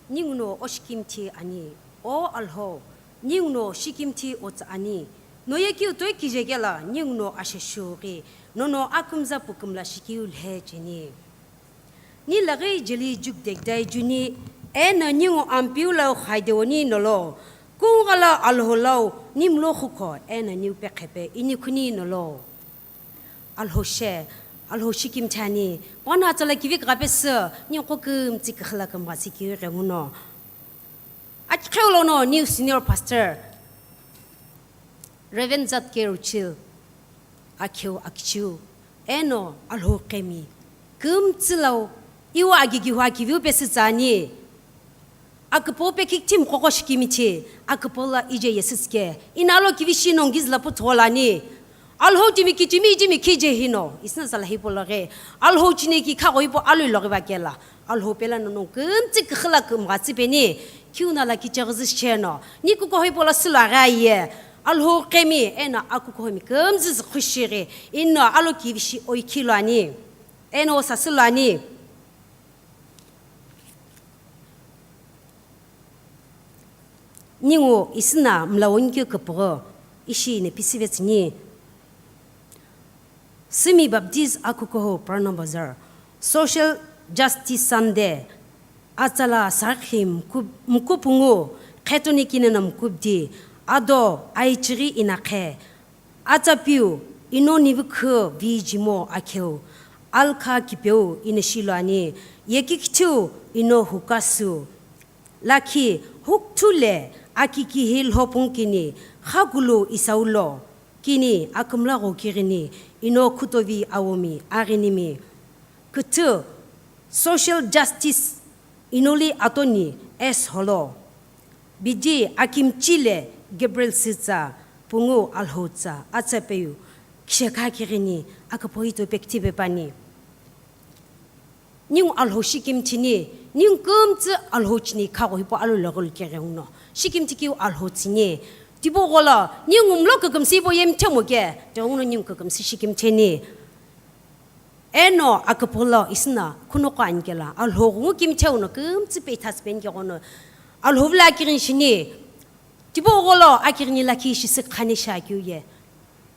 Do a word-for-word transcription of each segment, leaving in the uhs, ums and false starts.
Ninguno oshikimthi ani, o Alhou, ninguno shikimthi otsa ani, noye keu toi kije kela, ninguno asheshu ghi, nono akumza pukumla shikiu lhe cheni. Ni laghi jeli jukdekdai juni, eno ningu Ampeu lau khaidewoni nolo, kungala Alhou lau, nimlo khuko, eno niu pekhepe, inikhuni nolo. Alhou she, Alhou shikimthi ani, pano atsala kivi kagapesü, ningu kümtsi kakhila kümghatsi kiu ghenguno. Akikheu lono new senior pastor, Reverend Zat K. Ruchil, akheu akichiu, eno Alhou qemi, kümtsi lau, iwa agigihu akiviu pesü tsani. Aküpou pekikthi mqoqo shikimithi, aküpou la ije yesüsike, ina alo kivishi nongiz la putholani. Alhou timi kitimi ijimi khije hino, isna sala hipologhe. Alhou chine ki khago ipo alui loghe bakela. Alhou pela nono kümtsi kakhila kümghatsi peni, kiuna la kichagzi sheno. Ni kuko hipo la sula gha ye. Alhou qemi, ena akuko mi kümtsi khushiri, ino alo kivishi oikhilani. Eno sasülani. Ningu isina mlawonikeu küpüghü ishi ine pisive tsüni. Simi Baptist akukohu Pranabazar, Social Justice Sunday, atsala sakhi mku-, mkupungu, khetoni kinena mkubdi, ado aichighi inakhe, Atsa piu, ino nivikhü vijimo akheu, alkha kipeu ino shiluani, yekikithiu ino hukasü. Lakhi, hukthu le akikihi lhopung kini, khakulu isaulo, kini akümla ghokighini, ino khutovi awomi, aghinimi. Küthü, social justice, inoli atoni, S. Holo. Bidi akimchi le Gabriel sütsa, pungu Alhou tsa, atsa peyu, kishekha kighini, aküphoito pekithipe pani. Ningu Alhou shikimthini, ningu kümtsü Alhou chini khago hipo alu logol keghenguno. Shikimthi kiu Alhou tsini. Tibo golo, ningu mlo kükümsü ipo yemthemo ke, teghenguno ningu kükümsü shikimtheni. Eno aküpülo isina khunoqo anikela, Alhou ghungu kimtheu no kümtsü peitha tsüpeni keghono, Alhou vula akighini shini, tibo gholo akighini lakhi shi sükhani shakeu ye.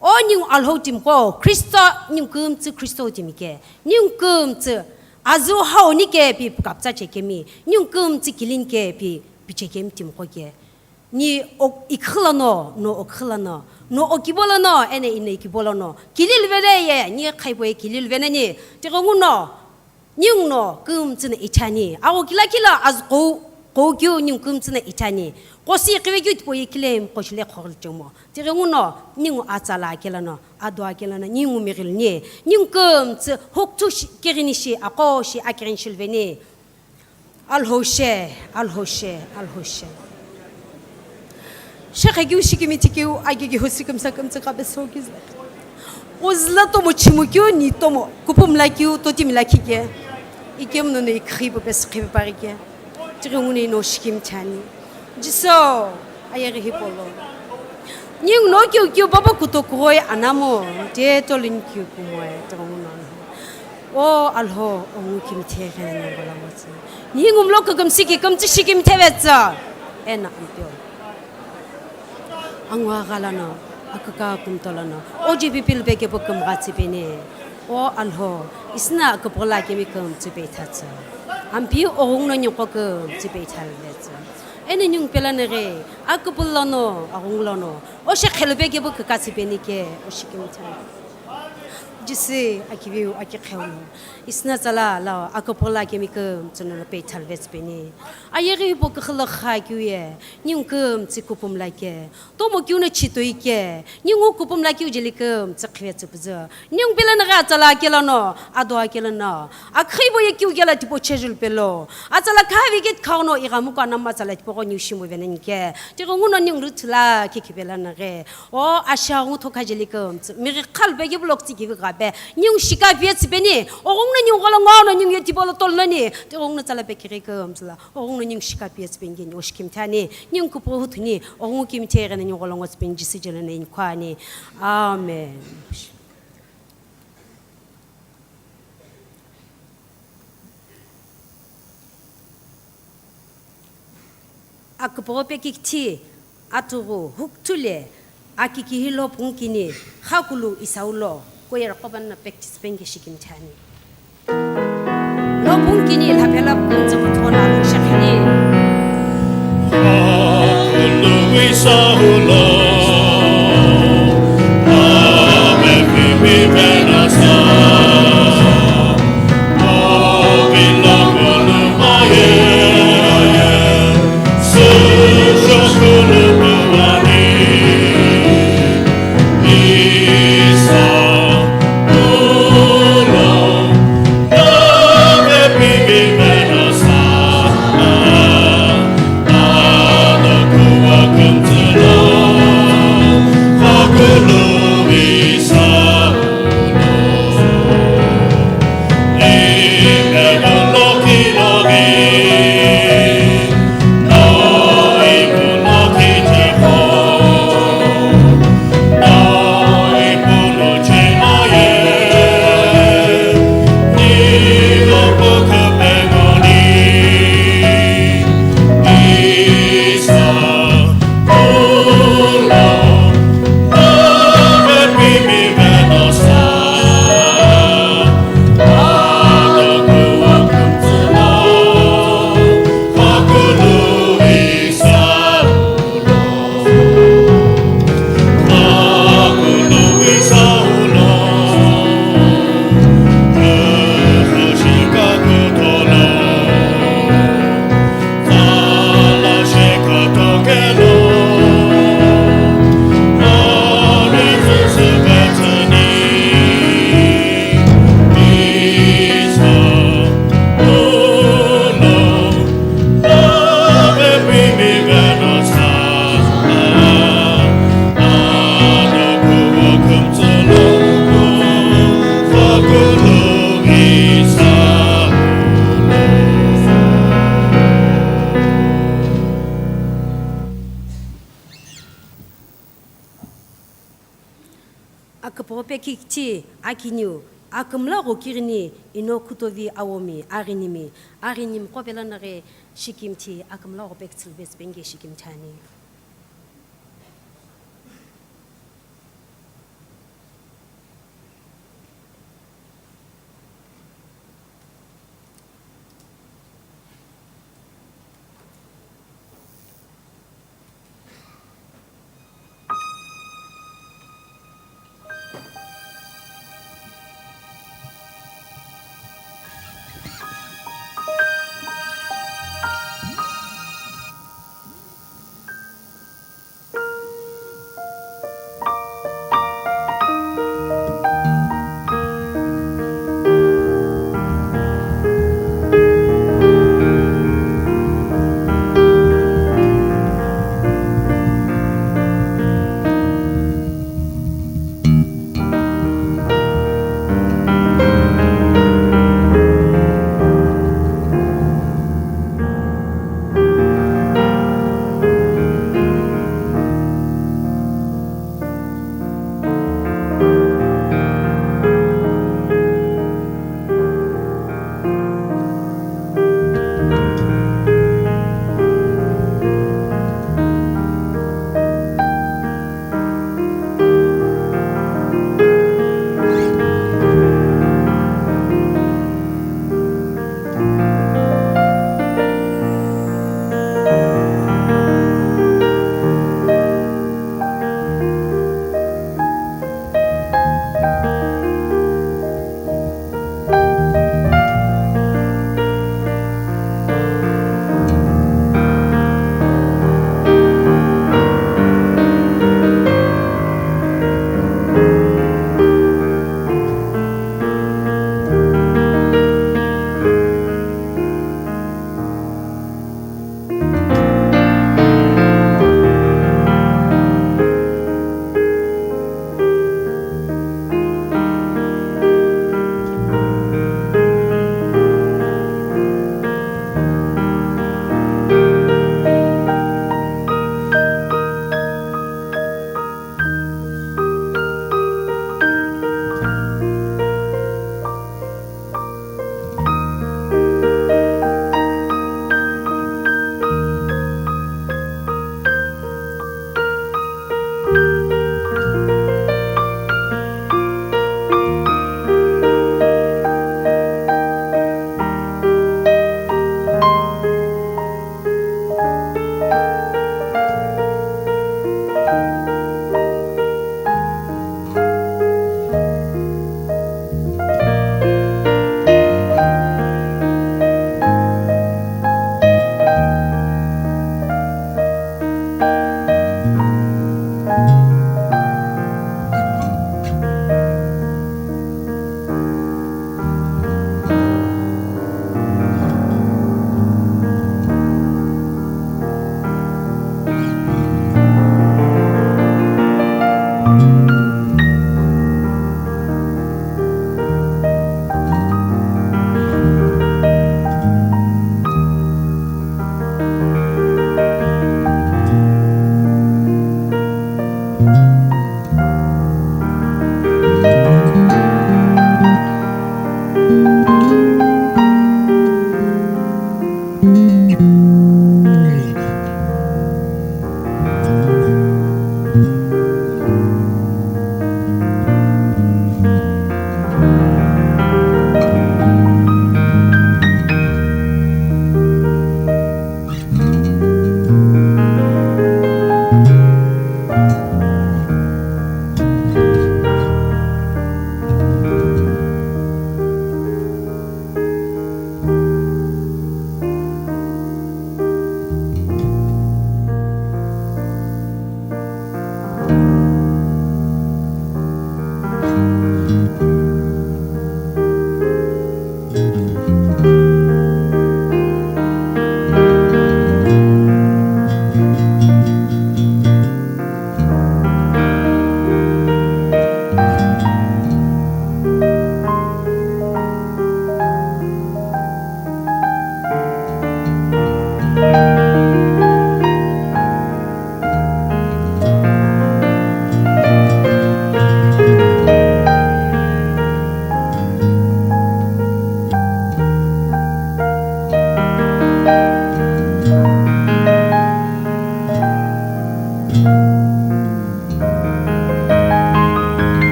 O ningu Alhou timiqo, Kristo ningu kümtsü Kristo timi ke, ningu kümtsü azu hau ni ke pi kaptsa chekemi, ningu kümtsü kilini ke pi pichekemi timiqo ke. Ni o-, ikhilano, no okhilano, no okibolano, ene ine ikibolano. Kililvele ye, ni khaibo ye kililvene ni, tighenguno, ninguno, kümtsüne ichani. Ago kila kila az kou, kou kiu ningu kümtsüne ichani. Kosi ikive kiu tipo ye kile mkoshile khogil chomo. Tighenguno, ningu atsala kelano, adua kelano, ningu migil ni, ningu kümtsü, huktu shi, kirini shi, ako shi, akirin shilveni. Alhou she, Alhou she, Alhou she. Shekhe kiu shikimi tikeu, agi ki husi kümsa kümtsi kabe so ki zle. Uzla tomo chimu kiu, ni tomo, kupum la kiu, toti mila kike. Ikem no ne ikhi bu bes khibi parike. Tighengu ne no shikim chani. Jiso, ayeghi hipolo. Ningu no kiu kiu baba kuto kuroi anamo, de tolin kiu kumoe, tighengu no. O Alhou, ongu kimthe ghena nongola wotsi. Ningu mlo kükümsü ki kümtsü shi kimthe vetsa. Ena ampeu. Angwa ghalano, akaka kumtolano. O J P P lbe kepu kümghatsi peni. O Alhou, isina aküphola kemi kümtsü peithatsa. Ampeu oghungu no ningu kümtsü peitha vetsa. Eni ningu pelane ghe, aküpholano, aghungu lono. O shekhe lbe kepu kükatsi peni ke, o shikimthe. Jisi akiviu akikheu no. Isina tsala lao aküphola kemi kümtsü no peithal vetsü peni. Ayeghi hipo kükhülo kha kiu ye, ningu kümtsü kupum la ke. Tomo kiu no chitoi ke, ningu kupum la kiu jeli kümtsü khivetsü püzü. Ningu pelane ghe atsala kelano, adua kelano. Akhibo ye kiu kela tipo chejul pelo. Atsala khavi ke khauno ighamu ko anam atsala tipo ko niu shimu venen ke. Tighenguno ningu rüthula ke kipelane ghe. O asha ngu thoka jeli kümtsü. Mighi khalbe ye blok tsi kivi gab. Pe, ningu shika piyetsü peni, oghungu no ningu gholo ngono ningu ye tipau lo tolo nani, ti oghungu no tsala pe kiri ke omzula, oghungu no ningu shika piyetsü peni geni oshikimthani, ningu kupughu thuni, oghungu kimthe geni ningu gholo ngotsü peni Jisü jelo na inkwani. Amen. Aküpüghü pekikithi atughu hukuthu le akikihi lo pungukini khakulu isaulo koyera qobanna practice pengeshikimthani. Lo pungukini lhaphela pungutsu kuthona alu shekhani. Khakulu isaulo, abe pipi penasa. Aküpüghü pekikithi akiniu, akümla ghokighini ino kutovi awomi, aghinimi, aghinimi qo pelo naghi shikimthi, akümla gho pekitsülubetsü penge shikimthi ani.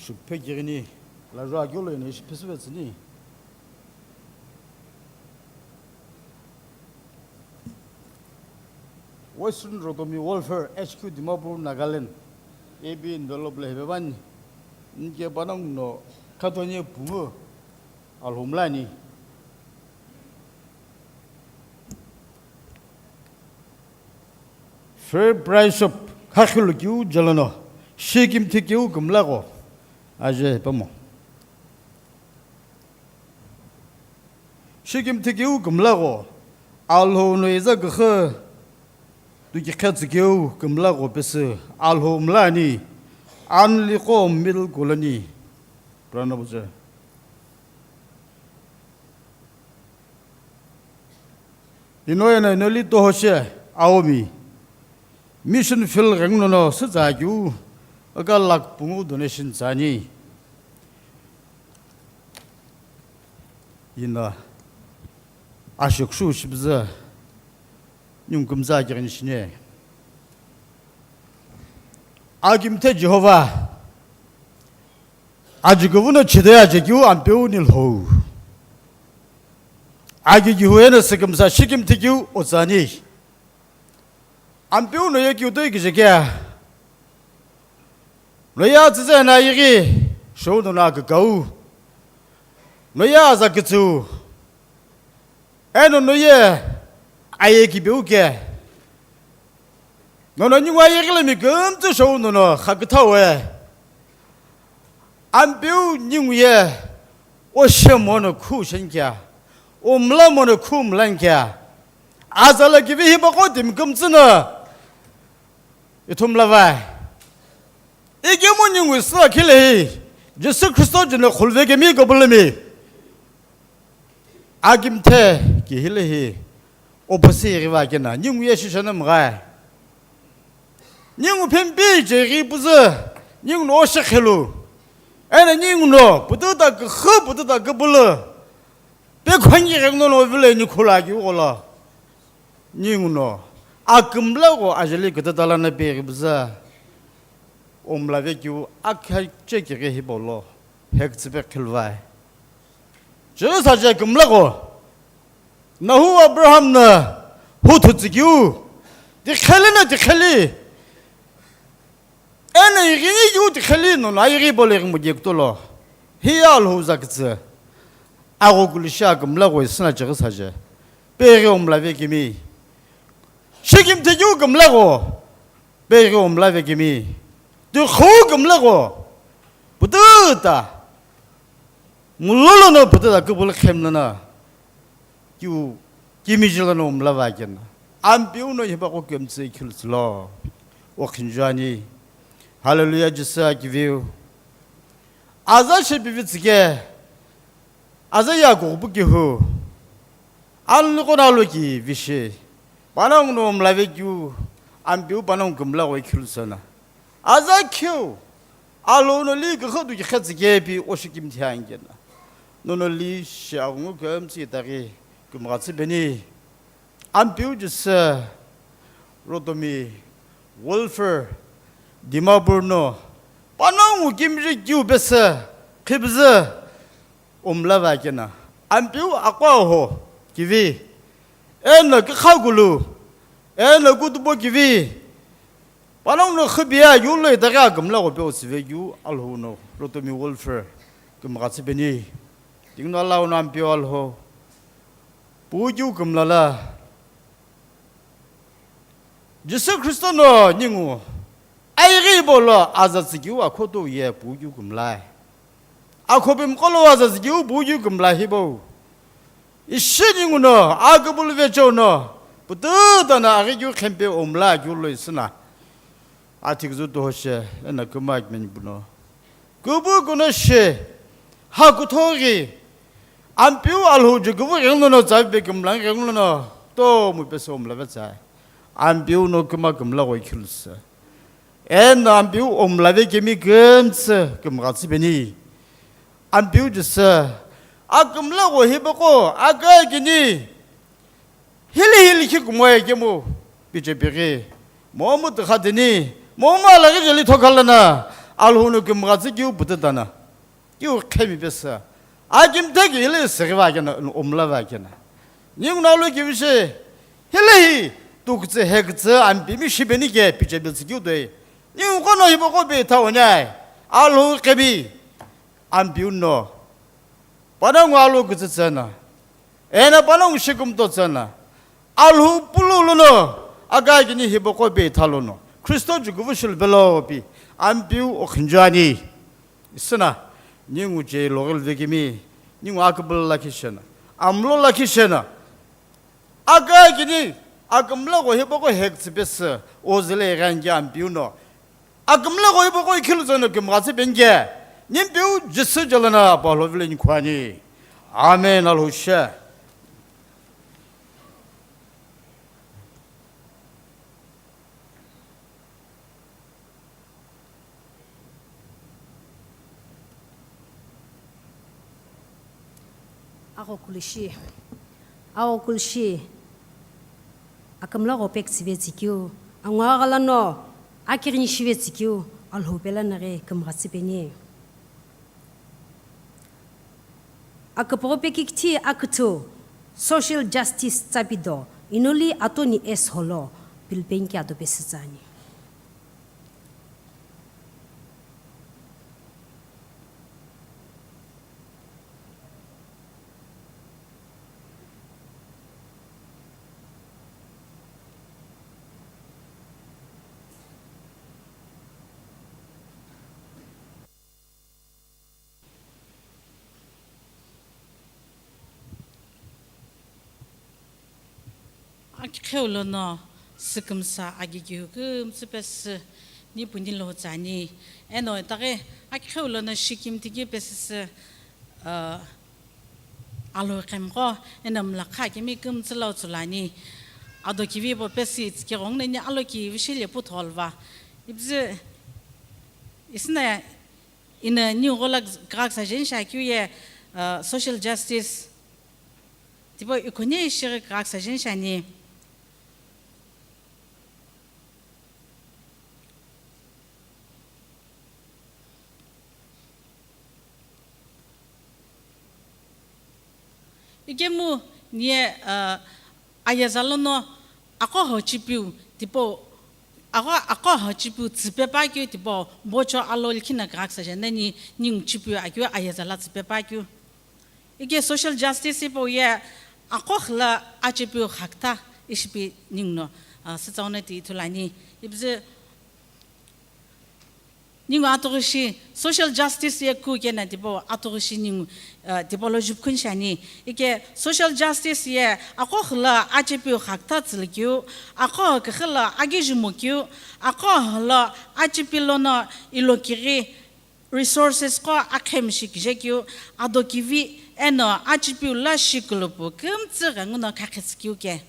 Shukphe kighini, lajo akeu lo eno ishi phisüvetsüni. Western Rotomi Welfare H Q Dimapur, Nagaland, A B envelope lo hipevani, nike panongu no khatoni pungu Alhou mlani. Fair price shop khakhilu keu jelono, shikimthi keu kümlaqo aje pamo. Shikimthi keu kümlaqo, Alhou no iza küxü tukikhe tsükeu kümlaqo pesü Alhou mlani, anliqo middle colony. Pranabuje. Ino eno ino li tohoshe aomi. Mission field ghenguno no sütsa keu aka lakh pungu donation tsani. Ina ashikushu shipüzü ningu kümtsü akighini shini. Akimthe Jehovah. Ajikuvu no chide ajekeu Ampeu ni Alhou. Agigihu eno sükümsa shikimthi keu otsani. Ampeu no ye keu toi kije kea. No ye atsüze na yeghi shou no na kükau. No ye aza kütsüu. Eno no ye aye kipeu ke. Nono ningu aye ghilemi kümtsü shou nono xaküthau e. Ampeu ningu ye oshe mono khu shenkia, omla mono khu mlankia. Azala kivi hipaqo timi kümtsü no ithumla vai. Ikemu ningu isla khilehi Jisü Khristo jino khulve kemi kabulemi. Akimthe kihilehi opposite ghiva kena, ningu ye shisha na mghae. Ningu phempi je ghi püzü, ningu no oshe khelu. Ena ningu no, pututa küxü, pututa küpülü. Pe khwangi ghegno no vile ni khula ki ugola. Ningu no, akümlaqo ajeli kütüta lana pe ghi püzü. Omlave keu akha chekighi hipau lo, hekütsüpe khilvai. Chighi saje kümlaqo, Nahu Abraham no huthu tsükeu, tikheli no tikheli, eno ighini keu tikheli nono ayeghi polo ighimudi kutolo, hi Alhou zakütsü, agho kulishi akümlaqo isüna chighi saje, peghi omlave kemi, shikimthi keu kümlaqo, peghi omlave kemi, tikhu kümlaqo, pututa, mulolo no pututa kübul khem nana, kiu kimiji lono omlava kena. Ampeu no hipaqo kümtsü khiltsülo, okhinjuani. Hallelujah, Jisü akiviu. Aza shepivi tsike, aza ya kughpu kihu. Anluqo nalo ki vishi. Panongu no mlave keu, Ampeu panongu kümlaqo ikhilu sana. Aza kheu, Alhou no li küxü tu kikhe tsükepi oshi kimthi angena. Nono li shi aghungu kümtsü itaghi kümghatsü beni. Ampeu Jisü Rotomi Welfare Dimapur no panongu kimri kiu pesü khipüzü omlava kena, Ampeu aqwa ho kivi, eno kikha kulu, eno kutupo kivi, panongu no khübia yulo itaghi akümlaqo pe otsüve keu Alhou no Rotomi Welfare kümghatsü beni. Tingno Alhou no Ampeu Alhou, pu keu kümlala. Jisü Khristo no ningu ayeghi polo aza tsükeu akhoto ye pu keu kümlai. Akhope mqolo aza tsükeu pu keu kümlai hipau. Ishi ningu no akübulu vecheo no pututa no aghi keu khempe omla keu lo isüna. Athiküzü tohoshe eno küma kümeni puno. Kübu kuno shi, ha kutho ghi, Ampeu Alhou ju kübu ghenglono tsa pe kümlang ghenglono, to mu pesü omlave tsa. Ampeu no küma kümlaqo ikhilu sü. Eno Ampeu omlave kemi kümtsü kümghatsü beni. Ampeu Jisü, akümlaqo hipaqo, aka kini, hili hili khi kumoe kemu, piche pighi, momu tikha tini, momu alaghi jeli thokhalana, Alhou no kümgha tsü keu putu tana. Keu khemi pesü. Akimthe ki hile seghiva kena, omlava kena. Ningu no alo kivishi. Hilehi tukütsü hekütsü Ampimi shipeni ke pichepiltsü keu toi. Ningu kono hipaqo pe thaonai. Alhou kebi. Ampiu no. Panongu alo kütsü tsena. Ena panongu shikumto tsena. Alhou pulu lono. Aka kini hipaqo pe thalono. Kristo jukuvu shilbelo pi. Ampiu okhinjuani. Isina, ningu che logil vekimi, ningu akabul lakhi shena, amlo lakhi shena. Aka kini, akümla ko hipaqo hekütsü pesü, ozile ighangi Ampiu no. Akümla ko hipaqo ikhilu zono kümgha tsü peni ke, nimpiu Jisü jalana pa lovile nikhwani. Amen, Alhou she. Agho kulishi, agho kulishi, akümla gho pekütsü vetsü keu, angwa ghalano akighini shi vetsü keu, Alhou pela naghi kümgha tsü peni. Aküpüghü pekikithi aküthü, social justice tsapido, inoli atoni esholo, pilpenki ado pesütsü ani. Akiqheu lono sükümsa agigihu kümtsü pesü ni puni lo tsü ani. Eno itaghi akiqheu lono shikimtiki pesüsü, uh, Alhou qhemqo eno mlakha kimi kümtsü lo tsü lo ani. Ado kivi po pesü itsüki ghongu nani alo kivi shile pu tholva. Ipzü isina Ina ningu ghola grak sajen shakeu ye, uh, social justice. Tipau ikhone ishi ghi grak sajen shani. Ikemu niye, uh, ayeza lono aqo hochipiu tipau, aqo, aqo hochipiu tsüpe pa keu tipau, bocho alo likhi na grak sajen nani ningu chipiu akeu ayeza la tsüpe pa keu. Ike social justice hipau ye aqo khila achipiu khakta ishipi ningu no, uh, sütsauna ti ithulu ani. Ipzü Ningu atughushi social justice ye ku kena tipau atughushi ningu, uh, tipau lo jupkhun shani. Ike social justice ye aqo khila achipiu khakta tsülikeu, aqo khila agijumokeu, aqo lo achipi lono ilokighi resources qo akhemishi kijekeu, ado kivi eno achipiu la shikulupu kümtsü ghenguno khakhitsükeu ke.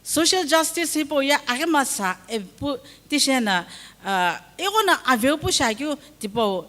Social justice hipau ye aghimasa ipu tishena, ah, ighono aveu pu shakeu tipau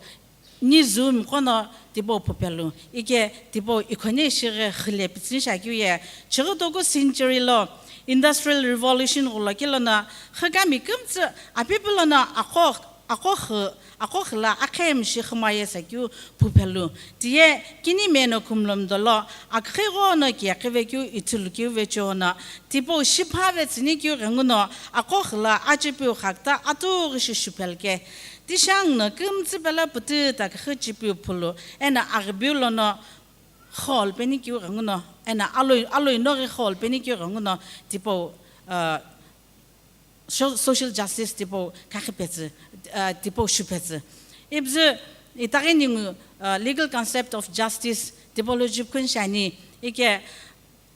ni zumi qono tipau phupelu. Ike tipau ikhone ishi ghi khile pitsüni shakeu ye chighi toku century lo Industrial Revolution ghulo kilono khikami kümtsü apipi lono aqo Aqo xü, aqo xü la akhemishi xümaye sakeu phuphelu. Tiye kini meno khumlo mdolo, aküxi ghono kiye qhivekeu ithulu keu vecheono, tipau shipha vetsüni keu ghenguno, aqo xü la achipiu khakta atughushi shuphelu ke. Tishang no kümtsü pela pütü ta küxü chipiu phulu, eno aghibiu lono xol peni keu ghenguno, eno aloi, aloi noghi xol peni keu ghenguno, tipau, uh, So-, social justice tipau kakhipetsü, uh, tipau shupetsü. Ipzü itaghi ningu, uh, legal concept of justice tipau lo jupkhun shani, ike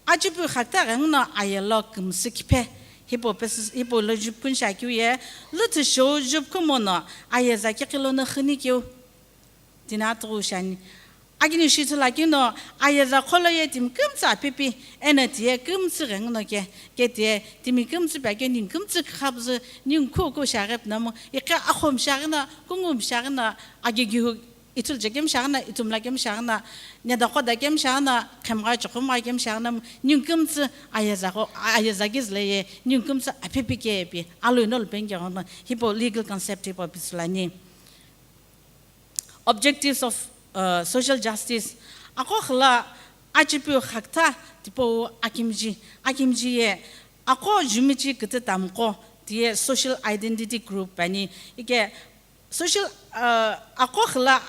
achipiu khakta ghenguno ayelo kümsü khiphe, hipau pesü, hipau lo jupkhun shakeu ye, lüthü shou jupkhumono ayeza kiqi lono xünikeu. Tini atughu shani. Akini shi ithulu akeu no, ayeza qholo ye timi kümtsü apipi, eno tiye kümtsü ghenguno ke, ke tiye timi kümtsü pi akeu ningu kümtsü khapüzü, ningu khu khu shiaghi pi nomu, iqi axomi shiaghi no, kungu mi shiaghi no, agigihu Ithulu je kemu shiaghi na, ithumla kemu shiaghi na, nedaqoda kemu shiaghi na, khemgha chokhomgha kemu shiaghi na, ningu kümtsü ayeza gho, ayeza kizü leye, ningu kümtsü aphepi kepi, aloino lupeni ke ghono, hipau legal concept hipau pitsülani. Objectives of uh, social justice. Aqo khila achipiu khakta tipau akimji, akimji ye aqo jumichi kütü tamqo tiye social identity group ani. Ike social uh, aqo khila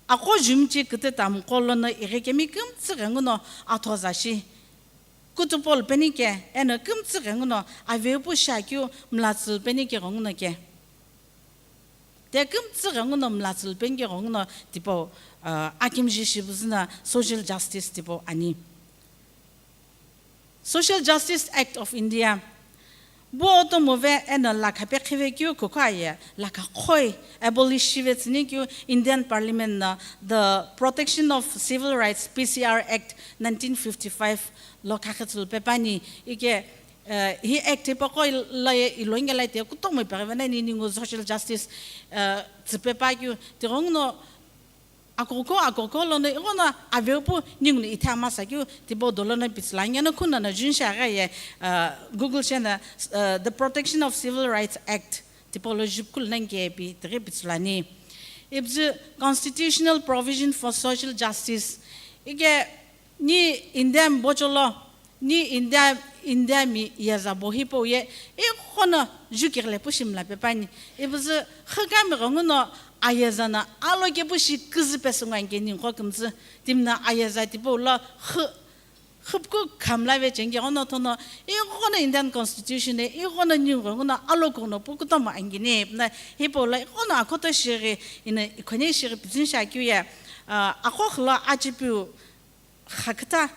aqo jumichi kütü tamqo lono ighi kemi kümtsü ghenguno athoza shi. Kutupo lupeni ke, eno kümtsü ghenguno avepu shiakeu mlatsü lupeni ke ghenguno ke. Te kümtsü ghenguno mlatsü lupeni ke ghenguno tipau, uh, akimji shibuzüna social justice tipau ani. Social Justice Act of India. Bu otomuve eno lakha pekhive keu kukha ye, lakha khoi abolish shive tsüni keu Indian Parliament na the Protection of Civil Rights, P C R Act nineteen fifty-five lo khakhitsülu pepani, ike, eh, hi act hipaqo la ye ilongela te kutomo ipeghive nani ningu social justice, eh, tsüpepa keu, tighenguno akoko, akoko lono ighono avepu ninguno ithi amasa keu, tipau dolono pitsüla ngeno khunana jun shiaghi ye, uh, Google shena, uh, The Protection of Civil Rights Act, tipau lo jupkulu nani kepi, tighi pitsülani. Ibzu constitutional provision for social justice. Ike ni India mi bocholo, ni India, India mi yeza bo hipau ye, ighono jukighle pushi mla pepani. Ibzu khikami ghenguno ayeza na aloke pushi küzü pesü ngani ke ningu kümtsü. Timna ayeza tipau lo khu, khupku khamla ve chenge ghono thono, ighono Indian Constitution e, ighono ningu ghenguno alokono pu kutomo angini. Na hipau lo ighono akoto shighi, ina ikhone shighi pitsüni shiakeu ye, ah, aqo khila achipiu khaküta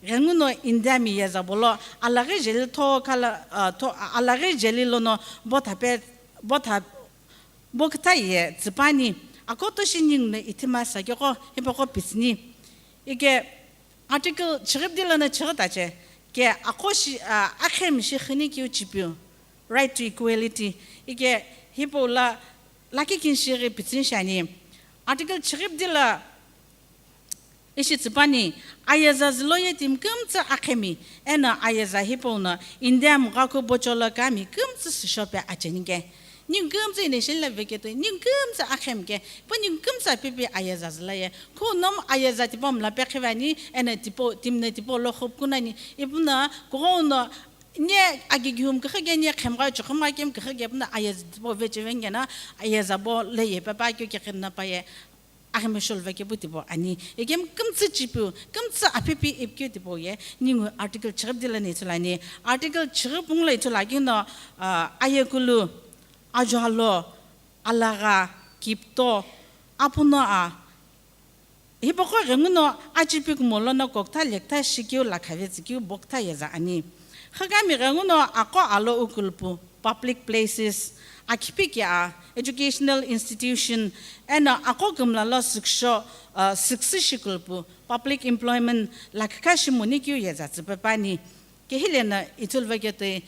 ghenguno India mi yeza bolo, alaghi jeli tho khala, ah, tho, alaghi jeli lono bothape, botha, boküta ye tsüpani, akoto shi ninguno ithima sakeqo, hipaqo pitsüni. Ike article chighipdi lono chighi tache, ke aqo shi, ah, akhemi shi khini keu chipiu, right to equality. Ike hipau la lakhi kinshi ghi pitsüni shiani. Article chighipdi la ishi tsüpani, ayeza zülo ye timi kümtsü akhemi, eno ayeza hipau no India mghaku bocholo kami kümtsü sishope acheni ke. Ningu kümtsü initial la veketoi, ningu kümtsü akhemi ke, pu ningu kümtsü apipi ayeza zülo ye. Khunomu ayeza tipau mla pekhive ani, eno tipau, timne tipau lo khupku nani, ipuno kughono, ne agigihumi küxü ke, ne khemgha chokhomgha kemi küxü ke, ipuno ayeza tipau vecheveni keno, ayeza bo lo ye pepa keu kekhinna paye. Aghimishol vekepu tipau ani. Ikemu kümtsü chipiu, kümtsü apipi ipikeu tipau ye, ningu article chighipdi lono ithulu ani. Article chighipungu lo ithulu akeu no, ah, ayekulu, ajualo, alagha, kipto, apuno a. Hipaqo ghenguno achipi kumo lono kokta lekta shikeu lakha vetsükeu bokta yeza ani. Khikami ghenguno aqo alo ukulupu, public places, akhipi ke a, educational institution, eno aqo kümla lo süksho, uh, süksü shikulupu, public employment, lakha shimoni keu yeza tsüpepani. Kehile no ithulu veketoi,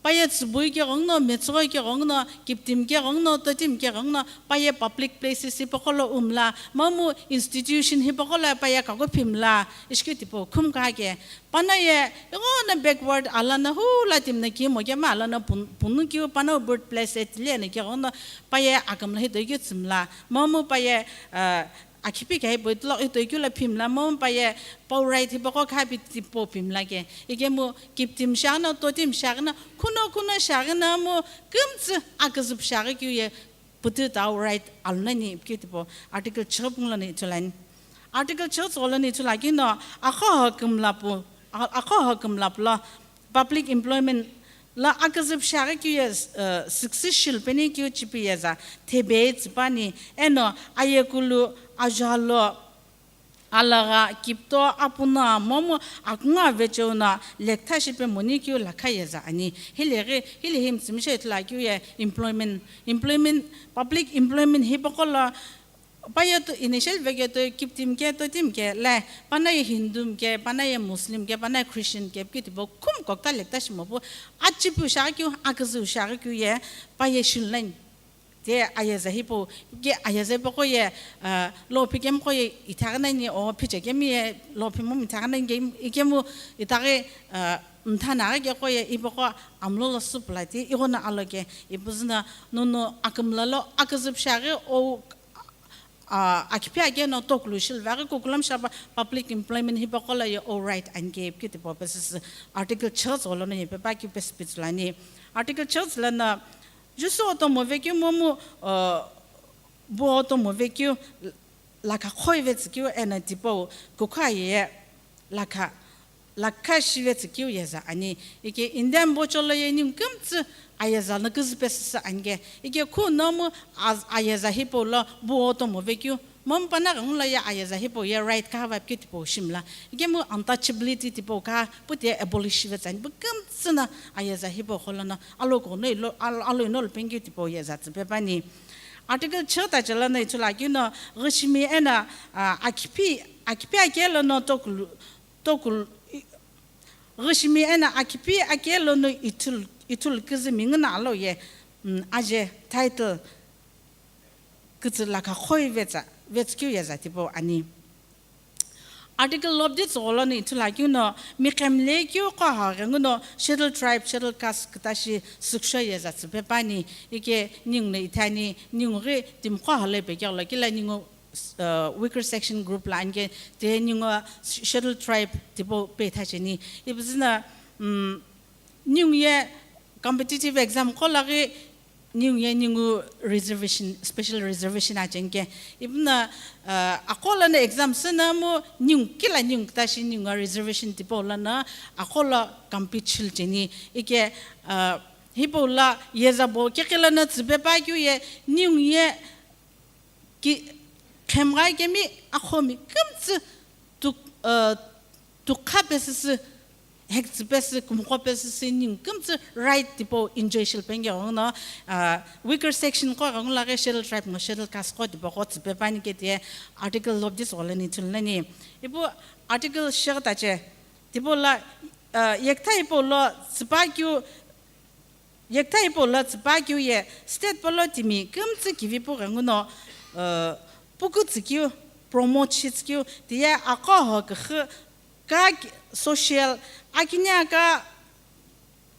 paye tsübui ke ghenguno, metsüghoi ke ghenguno, kiptimi ke ghenguno, totimi ke ghenguno, paye public places hipaqo lo umla, momu institution hipaqo lo paye kaku phimla, ishi keu tipau khumka ke. Pano ye, ighono backward alano hula timno kimo kema alano pun-, punu keu pano birthplace etile no ke ghono paye akümla hitoikeu tsümla. Momu paye, ah, akhipi khe hipau itulo hitoikeu lo phimla, momu paye pau right hipaqo khapi tipau phimla ke. Ikemu kiptimi shiaghino, totimi shiaghino, khuno khuno shiaghino mu kümtsü aküzüpu shiaghi keu ye, putu tau right alunani ipikeu tipau article chighipungu lono ithulu ani. Article chighi tsügho lono ithulu akeu no, aqhoho kümlapu, a-, aqhoho kümlapu lo public employment lo aküzüpu shiaghi keu ye, uh, süksü shilupeni keu chipi yeza thebe tsüpani, eno ayekulu, ajualo, alagha, kipto, apuno, momu akungu avecheo no lekta shipemoni keu lakha yeza ani. Hileghi, hilehi mtsümishei ithulu akeu ye employment, employment, public employment hipaqo lo paye to initial veketoi kiptimi ke, totimi ke, le, pano ye Hindu mi ke, pano ye Muslim ke, pano ye Christian ke, ipikeu tipau khum kokta lekta shimopu, achipiu shiaghi keu, aküzüu shiaghi keu ye, paye shilunani. Te ayeza hipau, ke ayeza hipaqo ye, ah, lo phikemqo ye ithaghi nani, o phichekemi ye lo phimomu ithaghi nani ke, ikemu itaghi, ah, mthanaghi keqo ye ipaqo amlo lo supula ti ighono aloke, ipuzüno nono akümla lo aküzüpüshi aghi o, ah, akiphi ake no tokulu shilvaghi kukulam shapa public employment hipaqo lo ye o right ani ke ipikeu tipau pesü Article church gholo no ye pepa keu pesü pitsülani. Article church lono Jusu otomo vekeu momu, uh, bu otomo vekeu lakha khoi vetsükeu eno tipau kukha ye lakha, lakha shi vetsükeu yeza ani. Ike Indian bocholo ye ningu kümtsü ayeza no küzü pesüsü ani ke. Ike khunomu az-, ayeza hipau lo bu otomo vekeu. Momu pana ghengulo ye ayeza hipau ye right kaha vapikeu tipau shimla. Ikemu untouchability tipau kaha pu tiye abolish vetsü ani. Bu kümtsü no ayeza hipau gholo no alo kono ilo, al-, alo ino lupengeu tipau yeza tsüpe pani. Article church tache lono ithulu akeu no ghishimi eno, ah, akiphi, akiphi ake lono tokulu, tokulu, i-, ghishimi eno akiphi ake lono ithulu, ithulu küzü mingu no alo ye, mm, aje title kütsü lakha khoi vetsa, vetsükeu yeza tipau ani. Article lobdi tsügholo no ithulu akeu no, miqhemle keu qo ha ghenguno schedule tribe, schedule caste kütashi süksho yeza tsüpe pani, ike ningu no ithani, ningu ghi timiqo hale pe kegho lo kila ningu, uh, weaker section group lo ani ke, te ningu schedule tribe tipau pe ithacheni. Ipuzüno, mm, ningu ye competitive exam qo lo ghi ningu ye ningu reservation, special reservation acheni ke. Ipuna, uh, aqo lono exam süno mu ningu kila ningu kütashi ningu reservation tipau lono aqo lo compete shilu cheni. Ike, uh, hipau lo yeza bo kekhe lono tsüpe pa keu ye ningu ye ki khemghai kemi akhomi kümtsü tuk-, uh, tukha pesüsü, hektsü pesü, kumuqo pesüsü, ningu kümtsü right tipau enjoy shilu pengeu ghenguno, uh, weaker section qo ghengulo ghi schedule tribe ngo schedule caste qo tipaqo tsüpe pani ke tiye article lobdi tsügholo no ithulu nani. Ipu article shighi tache, tipau lo, uh, yekütha hipau lo tsüpa keu Yekütha hipau lo tsüpa keu ye state pelo timi kümtsü kivi pu ghenguno, uh, puku tsükeu, promote shi tsükeu, tiye aqo ho küxü, ka ki-, social, akini aka,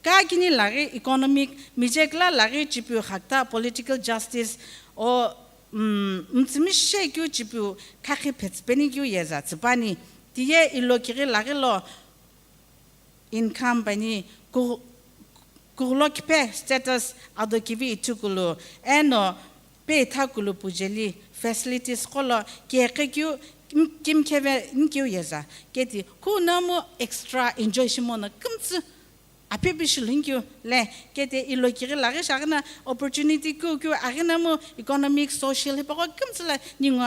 ka kini laghi economic, mije kila laghi chipiu khakta political justice, o, mm, mtsümi shekeu chipiu khakhi phetsü peni keu yeza tsüpani, tiye ilo kighi laghi lo, income peni, ku-, kughulo kiphe status ado kivi ithukulu, eno pe ithakulu pujeli facilities qo lo keghi keu kim-, kimkheve nkeu yeza. Keti khunomu extra enjoy shimono kümtsü aphi pi shilu nkeu le, keti ilo kighi laghi shi aghino opportunity keu keu aghino mu economic, social hipaqo kümtsü lo ningu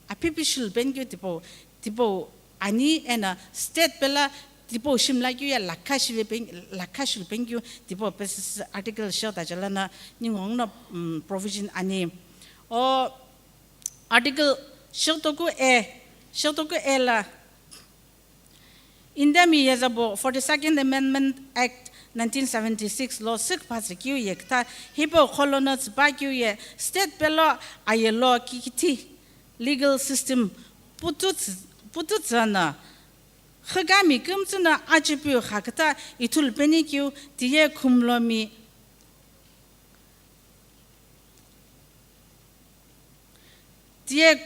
aphi pi shilu peni keu tipau, tipau ani eno state pelo tipau shimla keu ye lakha shive pen-, lakha shilu peni keu tipau pesü article shighi tache lono ningu ghenguno, mm, provision ani. O article shighi toku A, shighi toku A lo Indiami yeza bo forty-second Amendment Act nineteen seventy-six lo sükpha tsükeu ye kütha hipau qholo no tsüpa keu ye state pelo ayelo kikithi legal system pututsü-, pututsü no xükami kümtsü no achipiu khakütha ithulu peni keu tiye khumlomi Tiye,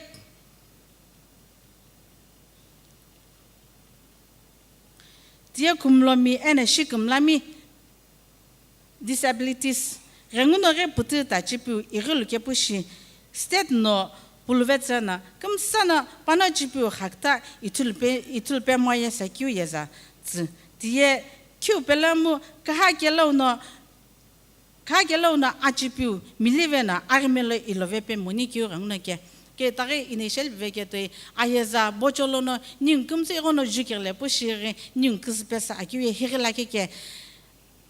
tiye khumlomi eno shikümlami disabilities ghenguno ghi pütü ta chipiu ighilu kepu shi state no puluvetsü no kümsa no pano chipiu khakütha ithulupe, ithulupe moye sa keu yeza tsü. Tiye keu pelo mu kaha kelo no Kha kelo no achipiu milive no aghime lo ilove pe moni keu ghenguno ke. Ke taghi initial veke toi ayeza bocholo no ningu kümtsü ighono jukeghile pu shighi ningu küzü pesa akeu ye highi lakhi ke.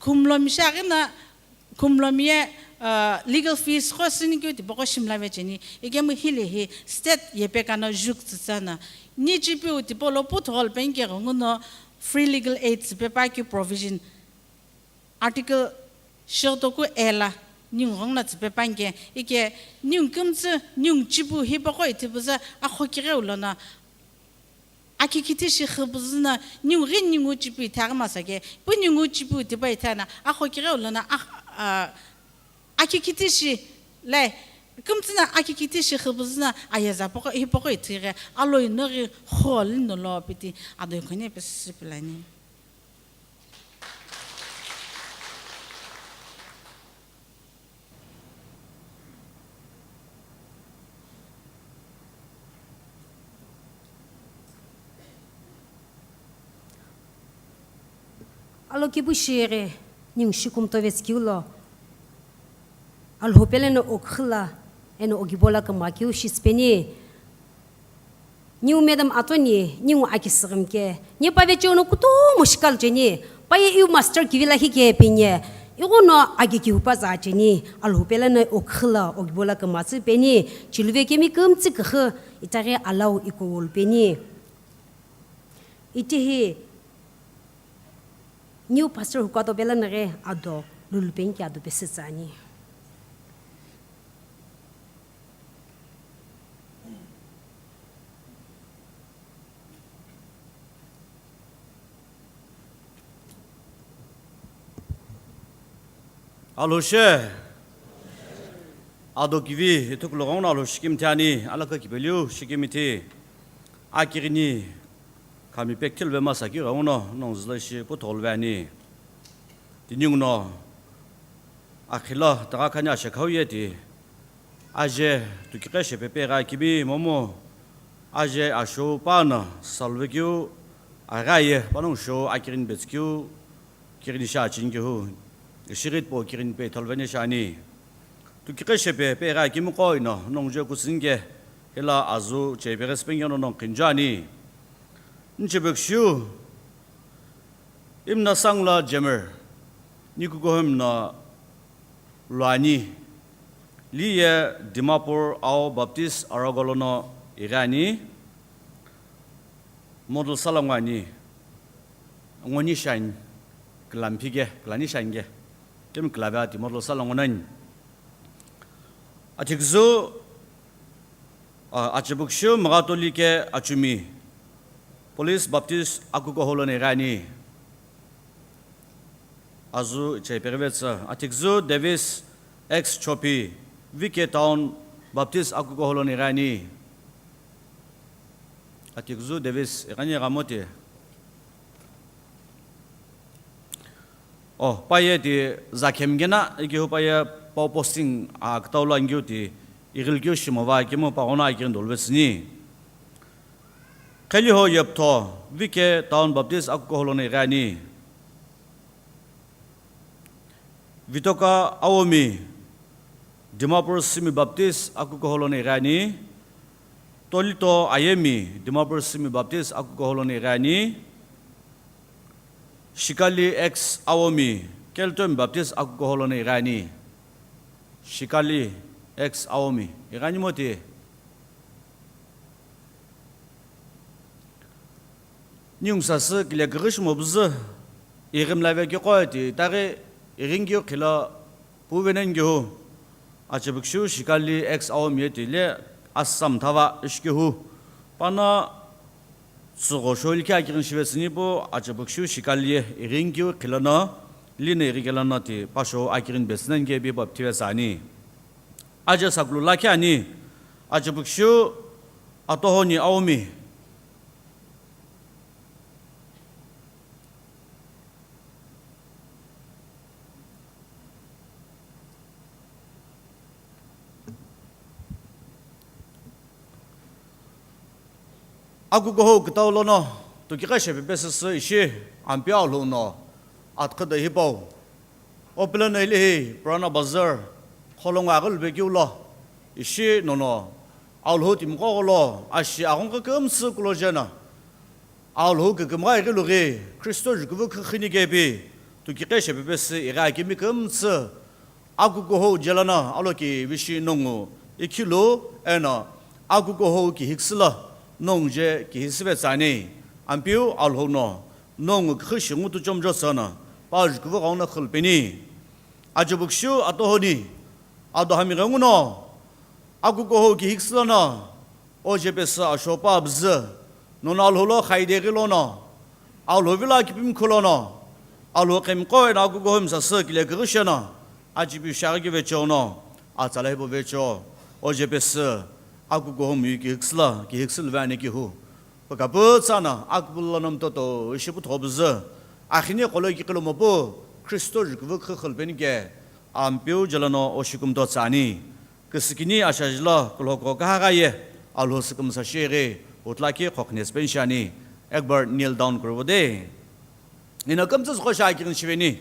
Khumlomi shi aghino khumlomi ye, uh, legal fees qo süni keu tipaqo shimla vecheni. Ikemu hile hi state yepeka no jukutsütsü no. Ni chipiu tipau lo puthugho lo penike ghenguno free legal aid tsüpe pa keu provision. Article shighutoku A la, Ningu ghongno tsüpe panke, ike ningu kümtsü, ningu chipu hipaqo ithipüzü, akho kighe ulono, aki kithi shi khüpüzü no, ningu ghi ningu chipu ithaghi masa ke, pu ningu chipu ithipa ithana, akho kighe ulono, ak-, a, aki kithi shi, le, kümtsü no aki kithi shi khüpüzü no, ayeza paqo, hipaqo ithighi, alo ino ghi kho lino lo piti, ado ikhone pe sipilani. Alokipu shighe, ningu shi kumto vetskeu lo, Alhou pelo no oküxü la, eno okibo la kümgha keu shi süpeni. Ningu madam atoni, ningu aki süghümke, niye pa vecheo no kutomo shikal cheni, paye iu master kivi lakhi ke penye, ighono aki kihupa za cheni, Alhou pelo no oküxü la, okibo la kümgha tsü peni, chiluve kemi kümtsü küxü, itaghi alau iko wolu peni. Itihi, new pastor hukato pelo no ghi ado, lulu penki ado pesü tsü ani. Alhou she. Ado kivi, ithukulu ghenguno Alhou shikimithi ani, alaka kipeliu shikimithi. Akighini, khami pekthilve masa keu ghenguno, nongu zülo ishi putholu ve ani. Tininguno, akhilo, tagha khani ashekhau ye ti, aje, tukiqe shepe pegha kimi, momu, aje, asho, pano, salve keu, aghaye, panongu sho, akighini betskeu, kighini shi acheni kehu, ishi ghi tipau kighini pe ithulu veni shi ani. Tukiqe shepe pegha kimiqo ino, nongu je kusinike, hila azu chepeghe süpengeno nongu qhinju ani. Nchepekishiu, imna sangla Jemer, nikukuhumno Luani, liye Dimapur Ao Baptist Arogo lono ighi ani. Model sala ngo ani, ngoni shani, külamphi ke, külani shani ke, kemi külave ati model sala ngo nani. Athiküzü, a, achepekishiu Maghatoli ke Achumi, Police Baptist akukuhou lono ighi ani. Azu ichepeghi vetsü, athiküzü Davis X Chopi, V K Town Baptist akukuhou lono ighi ani. Athiküzü Davis, ighani ighamoti. Oh, paye ti zakhemgena, ikehu paye pau posting, a, kütau lo angiu ti, ighilkeu shimova, ikemu paghono akighini dolu vetsüni. Qheliho Yeptho, V K Town Baptist akukuhou lono ighi ani. Vitoka Awomi, Dimapur Simi Baptist akukuhou lono ighi ani. Tolito Ayemi, Dimapur Simi Baptist akukuhou lono ighi ani. Shikali X Awomi, Keltomi Baptist akukuhou lono ighi ani. Shikali X Awomi, ighi ani moti. Ningu sasü kile küghü shimo püzü, ighimlave keqo ti itaghi ighinkeu khilo puve nani kehu, achepekishiu Shikali X Awomi ye ti le Assam thava ishi kehu, pano tsügho shou likhi akighini shivetsüni pu achepekishiu Shikali ye ighinkeu khilono, lino ighi kelono ti pa shou akighini betsü nani ke bi baptist vetsü ani. Aje sakulu lakhi ani, achepekishiu Atohoni Awomi. Akukuhou kütau lono, tukiqe shepe pesüsü ishi, Ampeu Alhou no, atkhüdo hipau. Opilo no ilihi Purana Bazar, kholongo aghilube keu lo, ishi nono, Alhou timiqo gholo, ashi aghungu kümsü kulo jeno, Alhou kükümgha ighilu ghi, Kristo jukuvu khüxini kepi, tukiqe shepe pesü ighi akimi kümtsü, akukuhou jelono aloki vishi nongu ikhilu, eno akukuhou kihiküsü lo nongu je kihisüve tsü ani, Ampeu Alhou no, nongu küxü shi ngutu chomjo tsüno, pa jukuvu ghenguno xülupeni. Achepekishiu Atohoni, Ado hami ghenguno, akukuhou kihikisü lono, oje pesü ashopa abüzü, nono Alhou lo khaideghi lono, Alhou vilo akipimi khu lono, Alhou qhemiqo eno akukuhou misasü kile kighi sheno, achipi shaghi kivecho no, atsala hipau vecho, oje pesü, akukuhou miyu kihikisü lo, kihikisü luve ani kihu. Pükapu tsana, akupulu lono mtoto, ishi putho püzü, akhini qolo kiqilo mopu, Khristo jukuvu khükhülpeni ke, Ampeu jelono oshikumto tsani. Küsükini ashajilo, kulhoko kahagha ye, Alhou sükümsa shighi, utlaki khokhnespeni shani, ekbar kneel down kuruvo de. Ino kümtsü züko shakighin shiveni.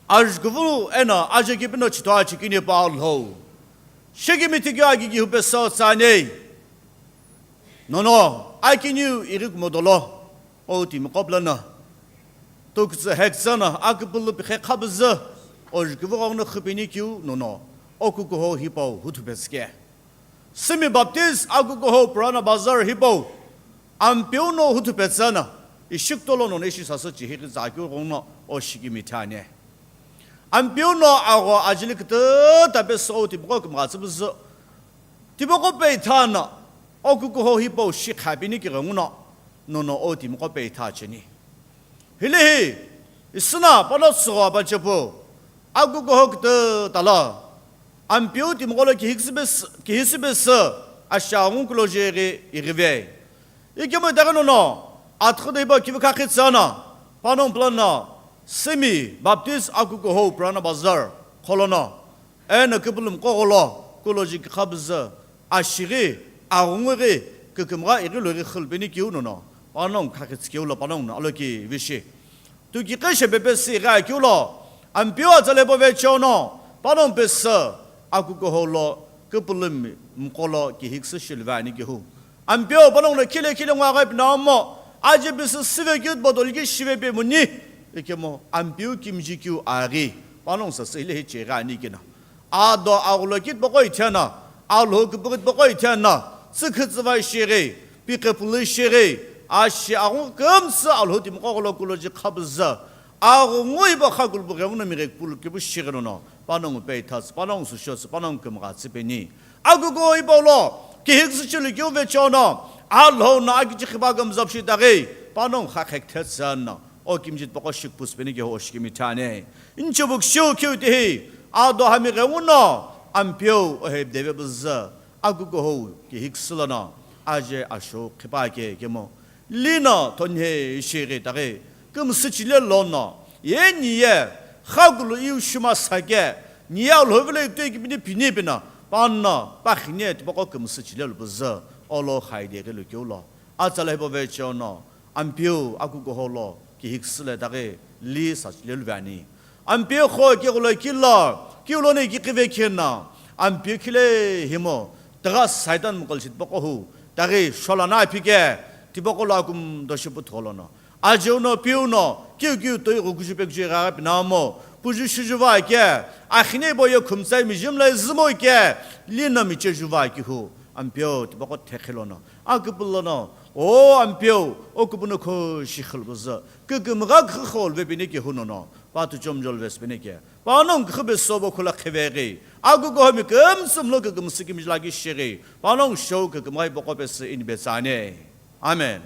Ajukuvu eno ajekipi no chitho achikini pa Alhou. Shekimi tikio agigi hupe so tsani. Nono, akiniu iri kumodolo. O timi qopulana. Tuktsü hektsana, akupulu pikhe khabüzü. Ojukuvu gongno khupini kiu nono. Okukuhou hipau huthu petsike. Simi Baptist akukuhou Purana Bazar hipau, Ampeu no huthu petsü no, ishikutolo nono ishi sasü chihighi zakeu gongno oshikimi thani. Ampeu no agho ajili kütüta pesü o tipaqo kümgha tsüpüzü, tipaqo peitha no, okukuhou hipau shikhapini kighenguno, nono o timiqo peitha cheni. Hilehi, isüna pano tsügho apachepu, akukuhou kütüta lo, Ampeu timiqo lo kihikisü pesü, kihisi pesü, ashaghungu kulo jeghi ighive. Ikemu itaghi nono, atüqhü do hipau kivi khakhi tsüno, panongu pulono, Simi Baptist akukuhou Purana Bazar, kholono, eno kupulumi qogholo, kulo jighi khabüzü, ashighi, aghungughi, kükümgha ighi loghi khülpeni kiu nono, panongu khakhi tsükeu lo panongu no aloki vishi. Tuki qeshe pepe si gha kiu lo, Ampeu atsale pove chono, panongu pesü, akukuhou lo, kupulumi mqolo kihikisü shiluve ani kihu. Ampeu panongu no khile khile ngwa gha pinaomo, aje pesü sive kiu botol ki shive pe muni, ikemu Ampeu kimji kiu aghi, panongu sasü hilehi cheghi ani kina. Ado aghulo kitipaqo ithena, Alhou küpüghü tipaqo ithena, tsükhü tsüva ishighi, pikhe pulu ishighi, ashi aghungu kümtsü Alhou timiqo gholo kulo ji khabüzü, aghungu iba kha kulupughi ghenguno mighe pulu kipu shighi nono, panongu peithatsü, panongu süshotsü, panongu kümgha tsüpeni. Akukuhou hipau lo, kihikisü chilu kiu vechono, Alhou no akichi khiba kümzapshi taghi, panongu kha khekthetsü no, o kimji tipaqo shikpusüpeni kiho oshikimi thani. Inchubuk shiu kiu tihi, ado hami ghenguno, Ampeu ohe deve püzü, akukuhou kihikisü lono, aje ashou khipa ke kemu. Lino thonhe ishighi taghi, kümsü chile lono, ye niye, khakulu iu shuma sake, niye Alhou vilo ikutoi kipini pini pino, pano, pakhine tipaqo kümsü chile lupüzü, olo khaideghi lukeu lo. Atsala hipau vechono, Ampeu akukuhou lo, kihikisü le taghi, li sachile luve ani. Ampeu kho kighulo kilo, kiu lono ikiqive khina, Ampeu khile himo, tagha Saitan mqolshi tipaqo hu, taghi shola na phike, tipaqo lo akum doshi putho lono. Ajeu no, piu no, kiu kiu toi ghukuju pekuju gha pinaomo, puju shuju va ke, akhine bo ye khumtsai mijim lai zümo ke, lino miche ju va kihu, Ampeu tipaqo thekhe lono, akupulu lono, o Ampeu, o kupuno kho shi khulbuzü, kükümgha khükhol vepini kihu nono, patu chomjol vespini ke, panongu khübe sobo khula kheveghi, akukuhou mi kümtsü mlo kükümsü kimjila ki shighi, panongu shou kükümgha ipoqo pesü ini betsani. Amen.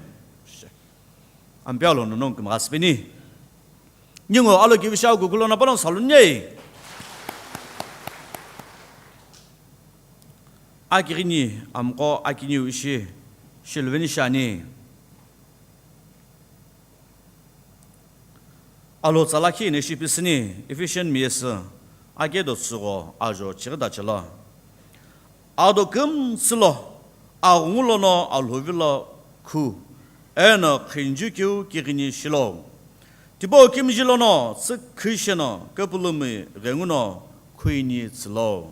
Ampeu lo nonongu kümgha sipeni. Ningu alo kivisha kukulo na panongu saluni. Akighini amqo akiniu ishi shiluveni shani. Alo tsala khi ine shipisüni Ephesian miyesü ake do tsügho ajo chighi dachelo. Ado kümtsü lo aghungu lono Alhou vilo khu, eno qhinju keu kighini shilo. Tipau kimiji lono tsükhü sheno kupulumi ghenguno khuini tsülo.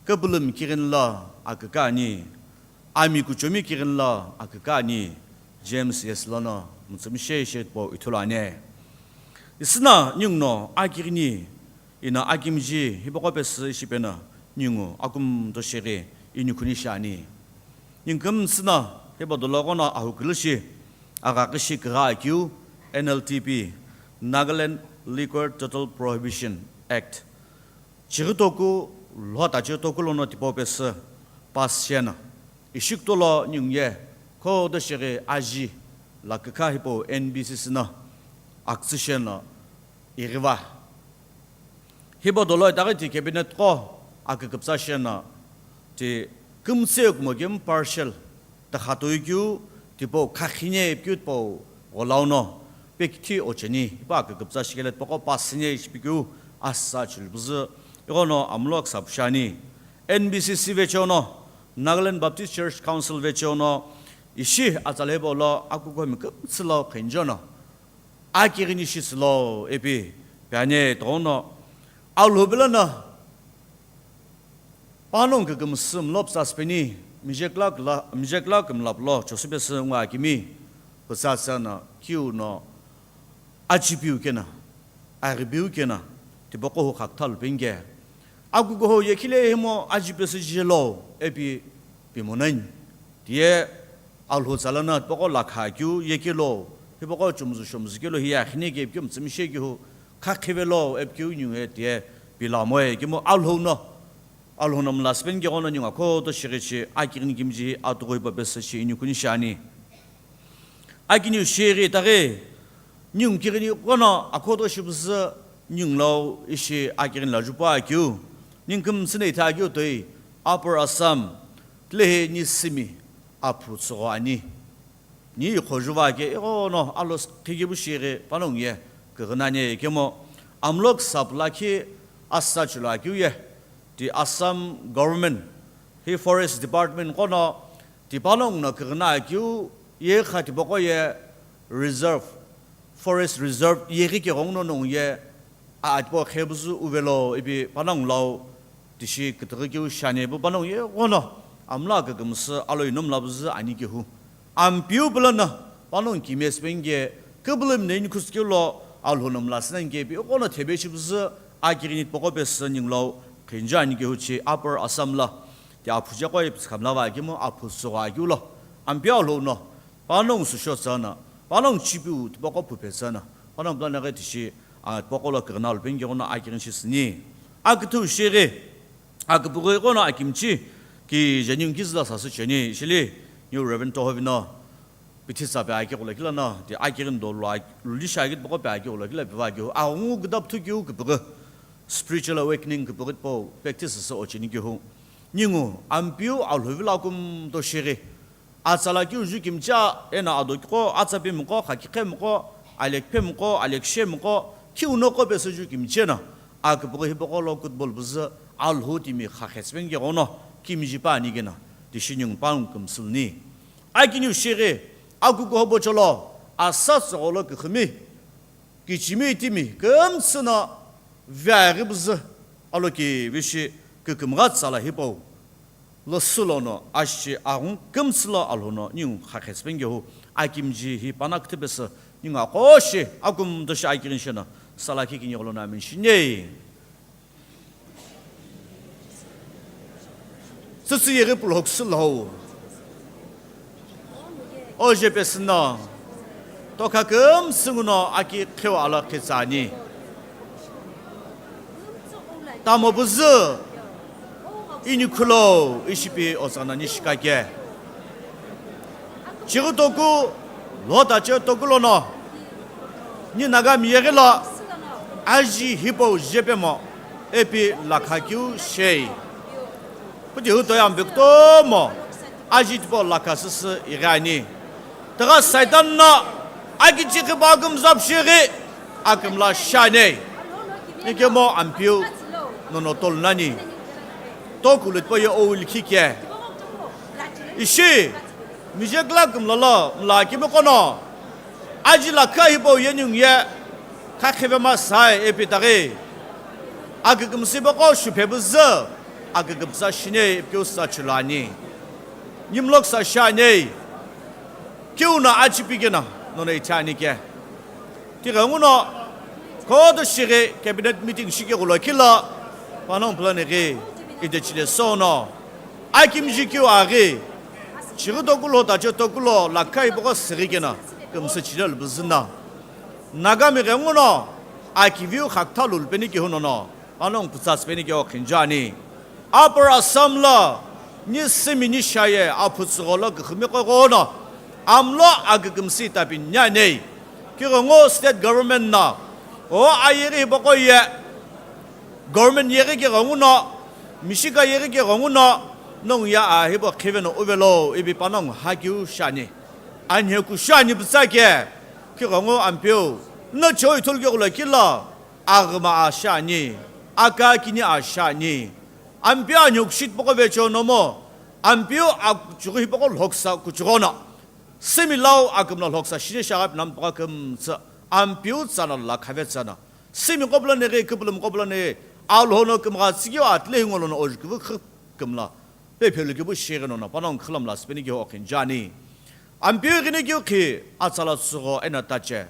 Kupulumi kighini lo aküka ani, ami kuchomi kighini lo aküka ani, James yesü lono mütsümishei she tipau ithulu ani. Isüna ninguno akighini ino akimiji hipaqo pesü ishi peno ningu akumto shighi inikhuni shiani. Ningu kümtsü no hipau dolo ghono ahukülü shi, aghaküshi kugha akeu N L T P, Nagaland Liquor Total Prohibition Act, Chighi toku lhota chighi toku lono tipau pesü pass shena, ishi kutolo ningu ye khudo shighi aji lakükha hipau N B C C no akütsü shena ighiva. Hipau dolo itaghi ti cabinet qo aküküpütsa shena ti kümtsü kumo kemu partial tüxatoi keu tipau khakhine ipikeu tipau gholau no pekithi ocheni hipau aküküpütsa shikele tipaqo pass shine ishi pikeu asa chilubuzü ighono amlo küsapu shiani. N B C C vecheono, Nagaland Baptist Church Council vecheono ishi atsa level lo akukuhumi kümtsü lo khenjono akighini shi sülo ipi piani tighono Alhou bilono panongu kükümsü mlo pütsa süpeni, mijekla kla, mijekla kümla pulo chosüpesü ngo akimi pütsa tsana kiu no achipiu kena, aghibiu kena, tipaqo hu khakütha lupeni ke. Akukuho ye khile himo ajipesü jelo ipi pimonani. Tiye Alhou tsa lono tipaqo lakha keu ye kelo, hipaqo chumuzu shumuzu kelo hiye akhine ke ipikeu mütsümishei keu hu khakhivelo ipikeu ningu ye tiye pilamoe kemu Alhou no. Alhou no mla süpeni ke ghono ningu akhoto shighichi akighini kimiji atughui pa pesü shi inikuni shiani. Akiniu shighi itaghi ningu kighini ghono akhoto shipüzü ningu lau ishi akighini la jupu akeu. Ningu kümtsü no itha akeu toi Upper Assam, tilehi ni simi aphu tsügho ani. Ni ikhojuva ke ighono alo khikebu shighi panongu ye kughenani kemo amlo küsapu lakhi asa chilo akeu ye. Ti Assam government hi forest department qono ti panongu no kughena akeu ye kha tipaqo ye reserve, forest reserve yeghi keghengu no nongu ye a tipaqo khebuzü uvelo ipi panongu lau tishi kütüghü keu shiani pu panongu ye ghono amlo kükümsü alo ino mla püzü ani kehu. Ampiu pulono panongu kime süpeni ke kübülümne inikhusu keu lo Alhou no mla sünani ke ipi ghono thebe shipüzü akighini tipaqo pesü ningu lau khenju ani kehu chi Upper Assam lo ti aphu jaqo ipi tsikhamla va kemu aphu tsügho akeu lo. Ampiu Alhou no panongu süsho tsana, panongu chipiu tipaqo phuphe tsana, panongu plan aghi tishi, a, tipaqo lo kughena lupeni ke ghono akighini shi süni. Aküthü shighi, aküpüghü ghono akimchi ki jeni ngu kizü la sasü cheni, ishili, New Reverend Tohovi no, pithi tsa pe akighulo kila no, ti akighini dolo ak-, lulisha akitipaqo pe akighulo kila piva kehu, aghungu küdapüthu keu küpüghü, spiritual awakening küpüghü tipau practice sü ocheni kehu. Ningu, ampiu Alhou vilo kumto shighi, atsa lakhi uju kimcha eno ado kiqo, atsa pemiqo, khakikhe miqo, alekphe miqo, alekshe miqo, khi uno qo pesü ju kimche no, aküpüghü hipaqo lo kutbol püzü Alhou timi kha khetsüpeni ke ghono kimiji pa ani keno, tishi ningu panongu kümsü luni. Akiniu shighi, akukuho bocholo, asa tsügho lo küxümi, kichimi itimi kümtsü no veghi püzü aloki vishi kükümgha tsala hipau. Lüsü lono ashi aghungu kümtsü lo Alhou no ningu kha khetsüpeni kehu akimji hi pano küthü pesü ningu aqo shi akumto shi akighini sheno sala kikini gholo no amen shini. Tsütsü yeghi pulo khusu lhou. Oje pesü no tokha kümsü nguno aki qhiwa alo qhitsani. Tamo püzü inikhulo ishipi otsana nishikake. Chighi toku lhota chighi toku lono ni Nagami yeghi lo aji hipau jepemo ipi lakha keu shei. Puti hu toya mvekutomo aji tipau lakha süsü ighi ani. Tigha Saitan no akichikhi pa kümzap shighi akümla shiani. Ikemu Ampeu nono tolunani. Toku lütpo ye oul khike. Ishi mijekla kümlolo mla kimiqo no aji lakha hipau ye ningu ye khakhivema sai ipi taghi. Akükümsü hipaqo shuphe püzü akükümsa shini ipikeu sa chilo ani. Nimlok sa shiani. Kiu no achipi keno nono ithi ani ke. Tighenguno khudo shighi cabinet meeting shikeghulo kilo panongu plan ghi idechile sono akimji kiu aghi chighi tokulo tache tokulo lakha hipaqo sighi keno kümsü chile lupüzü no. Nagami ghenguno akiviu khakütha lulupeni kihunono Panongu pütsa tsüpeni ke okhinjani. Upper Assam lo ni simi ni shaye aphutsügho lo küxümi qoghono amlo akükümsü tapini anei. Kighongu state government no o ayeghi hipaqo ye government yeghi kighongu no, mishika yeghi kighongu no, nongu ye a hipau khiveno uvelo ipi panongu hakeu shiani. Anheku shiani pütsa ke, kighongu Ampeu, no choi thulukeu lo kilo, aghüma a shiani, aka kini a shiani. Ampeu anheku shi tipaqo vechewo nomu, Ampeu akuchughi hipaqo lhoksa kuchughono. Simi lau akümla lhoksa shini shaghi pinam paka kümtsü, Ampeu tsana la khave tsana. Simi qobla neghi, küpülüm qobla neghi, Alhou no kümgha tsikeu atile hingo lono ojuküvü khü kümla. Pe phelu kibu shighi nono, panongu khülam la tsüpeni ke okhinjani. Ampeu ghini keu khi, atsala tsugho ena tache.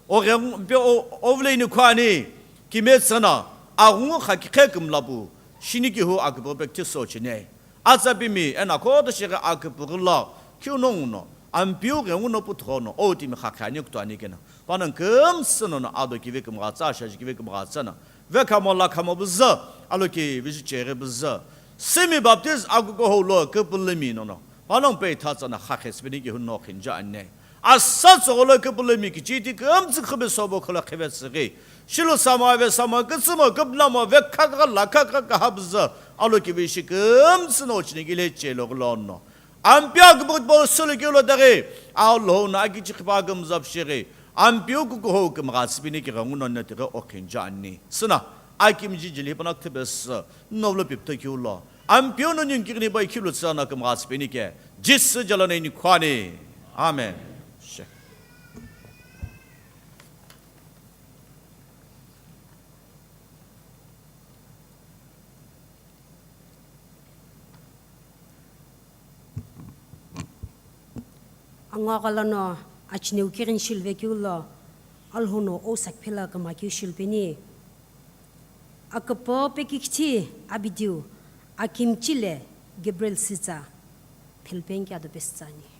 O ghengu pe o, ovuleni khuani, kime tsana, aghungu kha kikhe kümla pu, shini kihu aküpü pekthi sochine. Atsa pimi, ena khoto shighi aküpü ghüla, kiu nongu no, Ampeu ghengu no puthugho no, o timi khakhe ani kutu ani kena. Panongu kümsü nono, ado kive kümgha tsa, shaji kive kümgha tsana. Vekhamo lakhamo püzü, aloki viji cheghi püzü. Simi baptize akukuhou lo küpülümi nono. Panongu peitha tsana khakhe tsüpeni ke huno khinja ane. Asa tsogho lo küpülümi kichiti kümtsü khübe sobo kholo khivetsüghi. Shilu samo ave samo kütsümo küpnamo vekhakha lakhakha kaha püzü. Aloki vishi kümtsü no chini kile chelo ghulono. Ampeu aküpü tipau sülükeu lo daghi, Alhou no akichi khipa kümzap shighi, Ampeu kukuhou kümgha tsüpeni ke ghengu no netighi okhinja ani. Süna, akimji jili hipana küthüpesü, novlo piptokeu lo. Ampeu no ningu kighini pai khilu tsüna kümgha tsüpeni ke, Jisü jalo no inikhu ani. Amen. She. Angogha lono achineu kighini shiluvekeu lo, Alhou no o sakphela kümgha keu shilupeni. Aküpü pekikithi abidiu akimchi le Gabriel Sitsa philipeni ke ado pesütsani.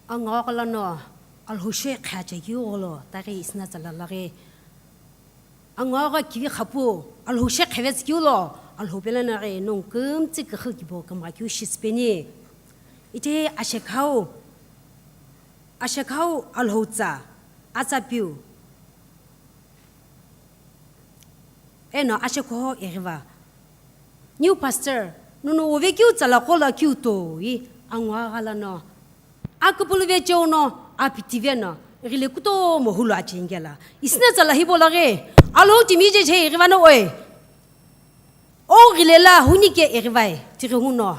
Angagha lono Alhou she qheacha keu gholo, taghi isna tsala laghi. Angagha kivi khapu Alhou she qhevetsü keu lo, Alhou pelo no ghi nongu kümtsü küxü kibo kümgha keu shitsüpeni. Ithe ashekhau, ashekhau Alhou tsa, atsa piu. Eno ashekhoho ighiva. New pastor, nono ove keu tsala qo lo keu toi, angagha lono. Aküpülüve cheo no, apitivi no, ghile kutomo hulu achengela. Isna tsala hibo laghi, Alhou timi je che ighiva no oi. O ghile la huni ke ighivai, tighi nguno.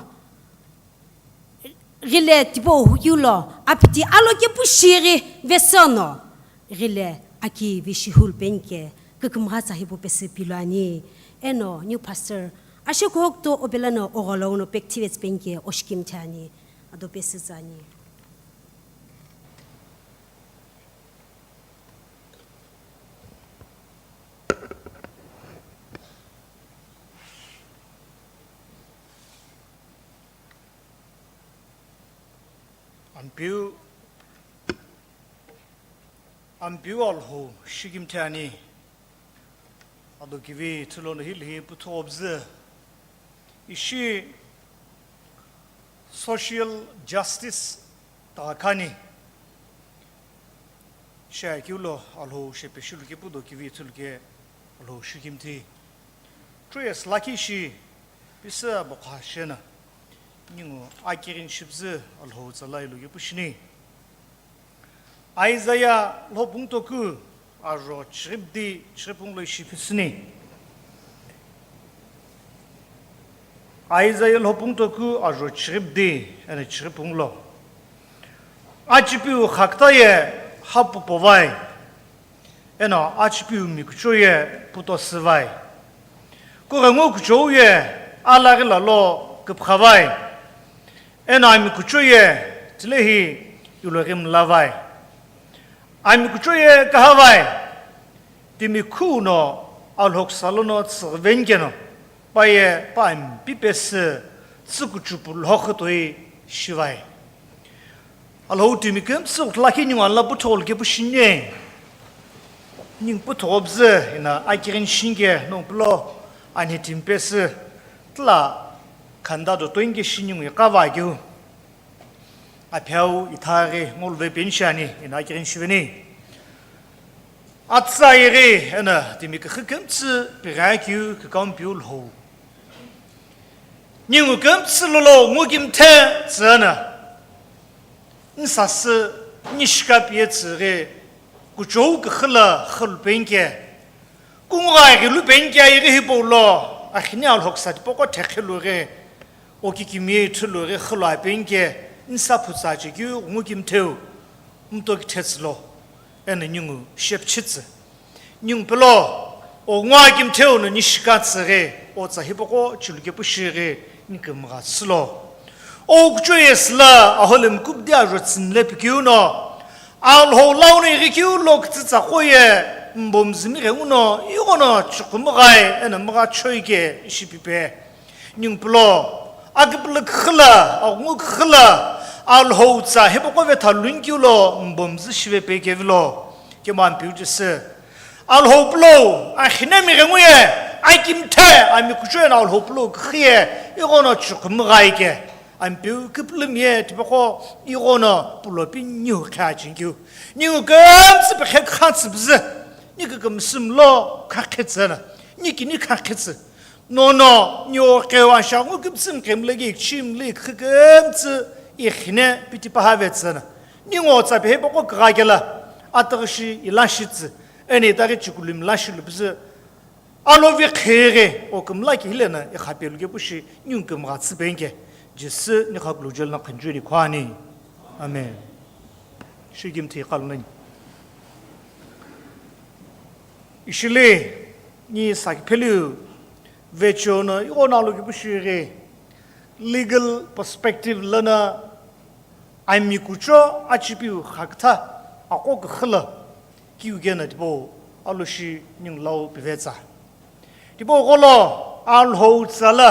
Ghile tipau hukeu lo, apiti alo kepu shighi vesono. Ghile aki vishi hulu penike, kükümgha tsa hibo pesü pilu ani. Eno, new pastor, ashekhoho kuto opelo no ogholo uno pekthivetsü penike, oshikimthi ani, ado pesü tsü ani. Ampeu, Ampeu Alhou shikimthi ani. Ado kivi thulo no hili hi puthogho püzü. Ishi social justice ta khani. Shi akeu lo Alhou shepe shilu kepu do kivi thulu ke Alhou shikimthi. Three years lakhi shi pisa bokha shena. Ningu akirin shipüzü Alhou tsala ilu kepu shini. Isaiah lhopung toku ajo chiribdi chiripung lo ishi phisüni. Isaiah lhopung toku ajo chiribdi eno chiripung lo. Achipiu khakta ye hapu povai. Eno achipiu mikucho ye puto süvai. Kughengu kuchou ye alaghi lalo küpkhavai. Eno ami kucho ye tilehi yuloghi mlavai. Ami kucho ye kahavai. Timi khu no Alhou ksa lono tsüghüveni keno, pa ye pa ampi pesü tsükuchupu lhokhu toi shivai. Alhou timi kümtsü lakhi ningu ala puthogho kepu shini. Ningu puthogho püzü ina akirin shinike nongu pelo anhe timi pesü tla khanda do toinike shi ningu iqava keu. Aphiau ithaghi ngolve penshi ani ina akirin shiveni. Atsa ighi ena timi küxü kümtsü pighi keu kükau mpiu lhou. Ningu kümtsü lolo ngu kimthe tsüna. Nsasü nishika pie tsüghi kuchou küxü la xülu penike. Kungugha ighi lu penike ighi hipau lo, axini Alhou ksa tipaqo thekhilu ghi, okikimiye ithulu ghi xülu apenike, nsa phutsa chekeu ngu kimtheu, mtokithe tsülo, eno ningu shepchitsü. Ningu pelo, o ngu akimtheu no nishika tsüghi, o tsa hipaqo chilu kepu shighi, nikümgha tsülo. O kucho ye süla, aholem kubdi ajo tsünle pikeu no, Alhou lau no ighi keu lo kütsütsa qoye, mbomzü mighengu no, ighono chuqumüghai, eno mügha choike ishi pipe. Ningu pelo, akipulu küxü la, aghungu küxü la, Alhou tsa hipaqo vetha luni keu lo, mbomzü shive pe kevilo, kemu ampiu chisü. Alhou pelo, axine mighengu ye, akimthe, ami kucho eno Alhou pelo küxü ye, ighono chuqumüghai ke. Ampeu küpülümi ye tipaqo ighono pulo pi niu khe achikeu. Niu kümtsü pekhe khatsü püzü. Ni kükümsü mlo khakhetsü na. Ni kini khakhetsü. Nono, ni o qeu asha ngu kümtsü mkemle ki chimli khü kümtsü ikhine piti pahavetsü na. Ni ngo tsa pehe paqo kagakela. Ataghi shi ila shitsü. Eni itaghi chikulumi la shilu püzü. Alovi kheghi, o kümla kihile na ikhapelu kepu shi, niu kümgha tsüpenike, Jisü nikha kulujel na khunjuni khwani. Amen. Shigimthi qalunani. Ishili, ni sakipeliu, vecho na, ighono alo kepu shighi, legal perspective lana, ami kucho achipiu khakta, aqo küxü la, kiu kena tipau aloshi ningu lau pivetsa. Tipau gholo Alhou tsala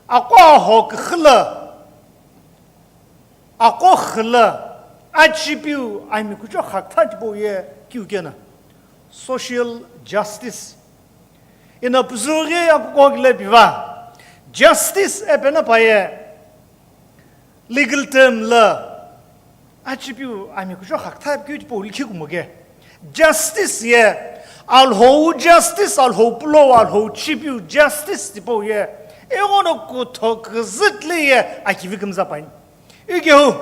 aqo aho küxü la Aqo xü lo achipiu ami kucho xakütha tipau ye kiu keno, social justice. Eno püzüghi akukoghi lo piva, justice epeno pa ye legal term lo achipiu ami kucho xakütha keu tipau likhi kumo ke. Justice ye Alhou justice, Alhou pulo, Alhou chipiu justice tipau ye ighono kutho küzütli ye akivi kümza pai. Ikehu,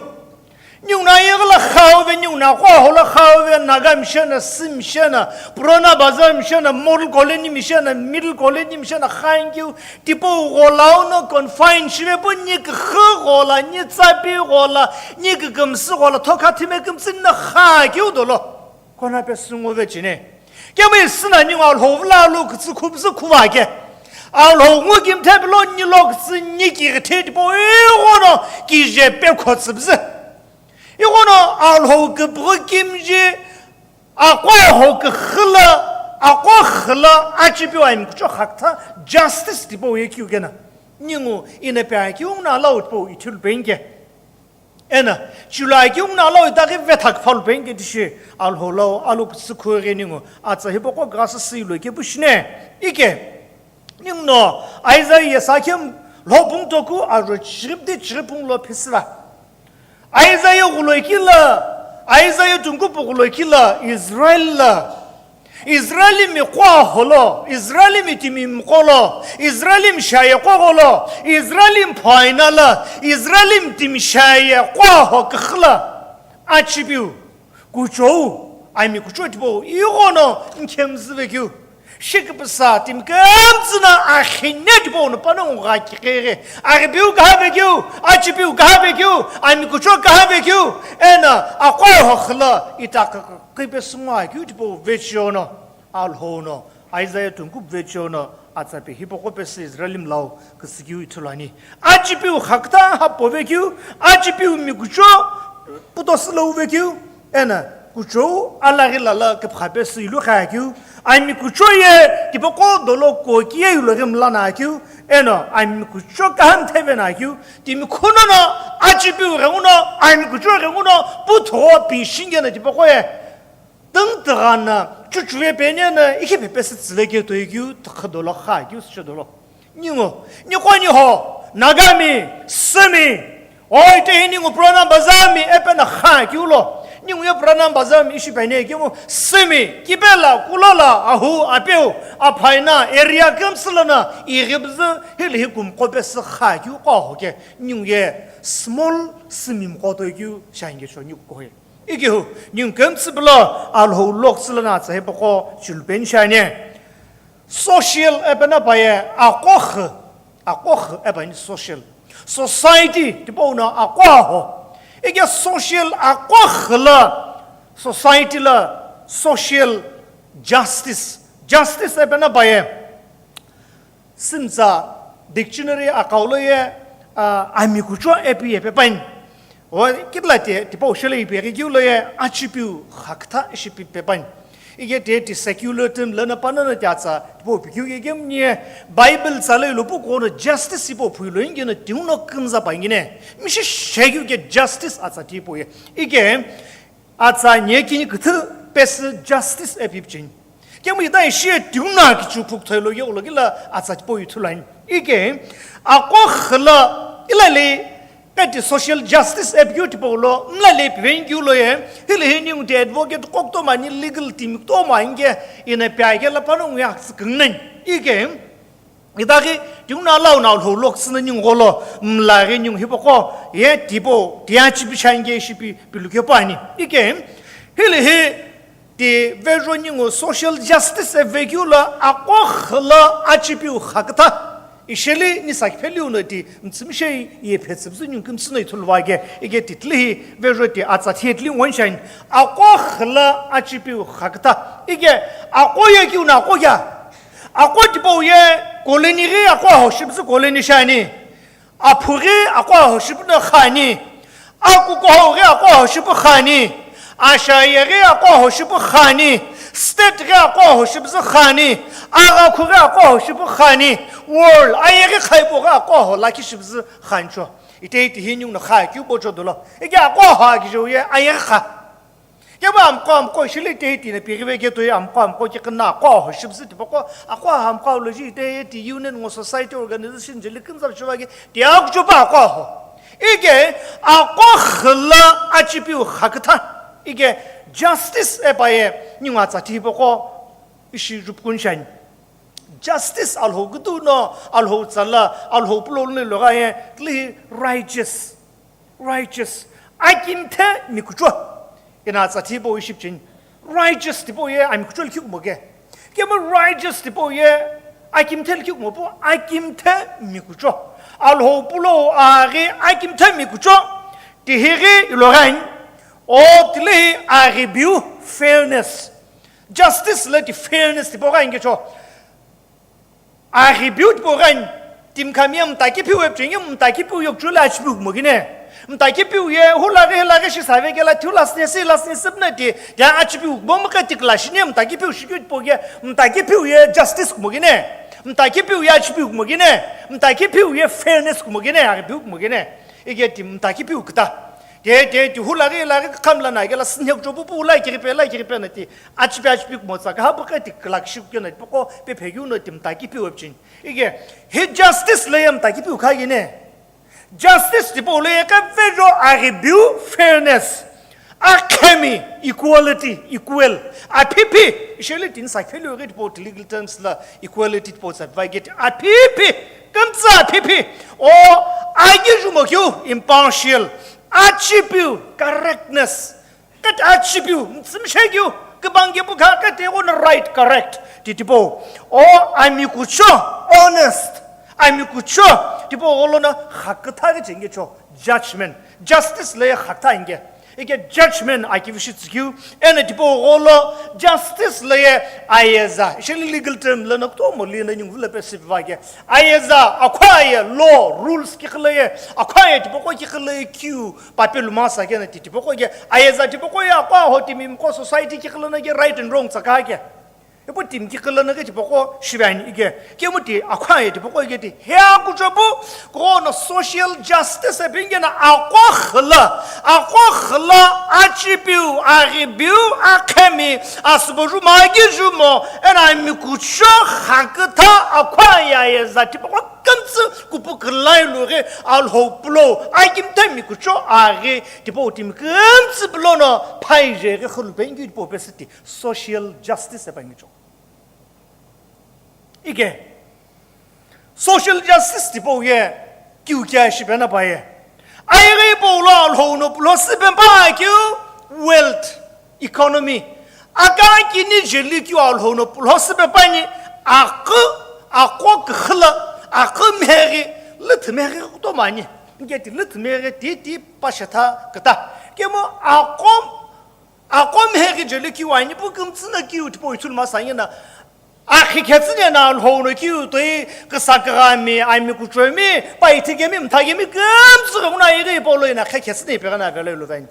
ninguno ayeghi lo xauve, ninguno aqo aho lo xauve, Naga misheno, Sü misheno, Purana Bazar misheno, Model Colony misheno, Middle Colony misheno xankeu, tipau ghola uno confine shive pu ni küxü ghola, ni tsapi ghola, ni kükümsü ghola, thokha thime kümtsü no xakeu dolo. Kona pesü ngove chine. Kemu isü no ningu Alhou vula alu kütsü khubzü khuva ke. Alhou ngu kimthe pilo ni lo kütsü ni kighi the tipau ighono kije pe khotsübzü. Ighono Alhou küpüghü kimji aqo aho küxü lo, aqo xü lo achipiu ami kucho xakütha justice tipau ye kiu keno. Ningu ino pi akeu nguno alau tipau ithulu penike. Eno, chilo akeu nguno alau itaghi vetha küphalu penike tishi, Alhou lo alu kütsü khughi ningu atsa hipaqo ghasü silo kepu shine. Ike, ninguno Isaiah ye sakhi lhopung toku aro chiripdi chiripung lo phisüva. Isaiah ghulo kilo, Isaiah tungkupu ghulo kilo, Israel lo, Israelimi qo aho lo, Israelimi timi mqo lo, Israelimi shaye qogho lo, Israelimi phaina lo, Israelimi timi shaye qo aho küxü lo achipiu kuchou, ami kucho tipau ighono nkhemzüve keu. Shikipüsa timi kümtsü no axine tipau no panongu gha kikeghi, aghipiu kahave keu, achipiu kahave keu, ami kucho kahave keu, eno aqo aho xü lo itaghi qhi pesü ngo akeu tipau vecheo no, Alhou no Isaiah tungkupu vecheo no atsa pe hipaqo pesü Israelimi lau küsükeu ithulu ani. Achipiu xakütha hapo vekeu, achipiu mi kucho puto sülou vekeu, eno kuchou alaghi lala küpha pesü ilu kha akeu, ami kucho ye tipaqo dolo koki ye ilo ghi mla na akeu, eno ami kucho kahamtheve na akeu, timi khuno no achipiu ghenguno, ami kucho ghenguno putho pi shinge no tipaqo ye tüngtügha no, chuchuve pene no, ikhe phe pesü tsüve keu toi keu, tükhü dolo kha keu sücho dolo. Ningu, niqo niho, Nagami, Sümi, oi tehi ningu Purana Bazarmi epeno kha keu lo. Ningu ye Purana Bazarmi ishi pene kemu, Sümi, Kibela, Kulala, Ahu, Apeu, Aphaina, area kümsü lono, ighibzü, hili hi kumqo pesü kha keu qo aho ke, ningu ye small Sümi mqo toi keu, shange cho ningu kohe. Ikehu, ningu kümtsü pilo Alhou lo kütsü lono atsa hipaqo chilupeni shiani. Social epeno pa ye aqo xü, aqo xü epa ni social. Society tipau no aqo aho. Ike social aqo xü lo, society lo social justice. Justice epeno pa ye. Simtsa dictionary aqau lo ye, a, ami kucho ipi ye pepa ni. O kitila ti, tipau shelo ipi ye keu lo ye achipiu xakütha ishi pi pepa ni. Ike ti, ti secular term lono pano no ti atsa tipau pikeu ye kemu ni ye Bible tsa lo ilu pu kuno justice ipo phui lo inge no tiu no kümza pa inge ne. Mishi shekeu ke justice atsa tipau ye. Ike atsa nye kini küthü pesü justice ipi picheni. Kemu ita ishi ye tiu no kichu phuk thoi lo ye ulo kila atsa tipau ithulu ani. Ike aqo xü lo ilali kati social justice ipi keu tipau lo mlale piveni keu lo ye hili hi ningu ti advocate qo kutomo ani legal team kutomo ani ke ino pi akeu lo panongu ye aksü küngneni. Ike itaghi tiu no alau no Alhou lo kütsü no ningu gholo mlaghi ningu hipaqo ye tipau ti achipiu shange ishi pi, pilu kepu ani. Ike hili hi ti vecheo ningu social justice ipi vekeu lo aqo xü lo achipiu xakütha. Isheli ni sakiphe liu no ti mtsümishei ye phetsüpüzü ningu kümtsü no ithulu va ke, ike titili hi vecheo ti atsa thiye tili ngoni shani. Aqo xü lo achipiu xakütha. Ike aqo ye keu no aqo kea. Aqo tipau ye colony ghi aqo aho shipüzü colony shiani. Aphu ghi aqo aho shipüzü khani. Akukuhou ghi aqo aho shipüzü khani. Ashaye ghi aqo aho shipüzü khani. State ghi aqo aho shipüzü khani. Aghakhu ghi aqo aho shipüzü khani. World ayeghi khaipo ghi aqo aho lakhi shipüzü khanicho. Itehi tihi ningu no kha keu bo cho dolo. Ike aqo ha kijo ye ayeghi kha. Kebo amqo amqo shili itehi tine pighive ke toi amqo amqo ki kina aqo ho shibsi tipaqo aqo ha amqo lo ji itehi ti union ngo society organization jeli kinza shiva ke ti akucho pa aqo ho. Ike aqo khla achipiu khakitha. Ike justice e pa ye ningu atsa tipaqo ishi jupkun shani. Justice Alhou kutu no, Alhou tsala, Alhou pulo luni loga ye, tli righteous. Righteous. Akimthe mikucho. Ina tsa tipo ishipchin. Righteous tipo ye, amikucho likhi kumoke. Kemo righteous tipo ye, akimthe likhi kumopo, akimthe mikucho. Alhou pulo aghi akimthe mikucho. Tihiri ilogain, o tli aghi biu fairness. Justice le ti fairness tipo gha ingecho. Aghi biu tipo gha in, tim khamia mtaki piu epchingi mtaki piu yokchula achipiu kumogine. Mtaki piu ye, hula ghe hila ghe shi save gela thiu lasne si lasne sipne ti, ya achipiu kumo mkhe tik lashine mtaki piu shikyu tipo ye, mtaki piu ye justice kumogine. Mtaki piu ye achipiu kumogine. Mtaki piu ye fairness kumogine, aghi biu kumogine. Ike ti mtaki piu kita. Te, te, ti hula ghi, la ghi, khamla na, gela sinhek chopu pu, la kiri pe, la kiri pe na ti, achipi, achipi kumo tsa, ka hapu ka ti, kalak shi kena, poko, pe phe yu no ti mtaki piu epchin. Ike, he justice le ya mtaki piu kha gine. Justice tipo le ya ka vejo aghi biu fairness. Akhemi equality, equal. Aphipi, ishele tin sa khelu ghi tipo legal terms la equality tipo sa vai get. Aphipi, kamtsa aphipi. O, agi jumo kyu impartial. Achipiu, correctness. Kat achipiu, mtsimshe kyu, kibang gepu kha, kat ego na right, correct. Ti tipo, o, amikucho, honest. Amikucho, tipo, olo na, hakatha ge chenge cho, judgment. Justice le hakatha inge. Ike judgment akivishi tsikyu, ene tipo gholo justice le ye ayeza. Ishili legal term le no kutomo le na nyungu le pe sipva ke. Ayeza, akwa ye law, rules kikhile ye, akwa ye tipo ko kikhile ye kyu, pape luma sa ke na ti tipo ko ke. Ayeza tipo ko ye akwa ho timi mko society kikhile na ke right and wrong tsaka ke. Ipu timi kikhile na ke tipaqo shiveni ike. Kemu ti akwa ye tipaqo ike ti. He akuchopu, kono social justice e pinge na akwa khla. Akwa khla achipiu, aghibiu, akhemi, asboju magijumo, ena mikucho hakta akwa ye ayeza tipaqo kamtsi kupu khla ilu ghe alho pulo. Akimta mikucho aghi tipaqo timi kamtsi pulo no phaije ghi khulu pengi tipaqo pesiti. Social justice e pangicho. Ike, social justice tipau ye, kiu kia shipena pa ye. Aire ipau lo alhou no pulo sipe pa kiu wealth, economy. Aka kini jeli kiu alhou no pulo sipe pa ni akhu, akho khla, akhu meri, lit meri to mani. Ike ti lit meri ti ti pa shatha kata. Kemo akho Akho mheghi jeli kiu ani pu kümtsü na kiu tipau ithulu ma sanyena. Akhi khetsüne na alhou no kiu toi kisa kagami, ami kuchomi, pa ithigemi, mthagemi kümtsü kanguna ighi ipau lo ina khe khetsüne ipegha na velo ilu vaini.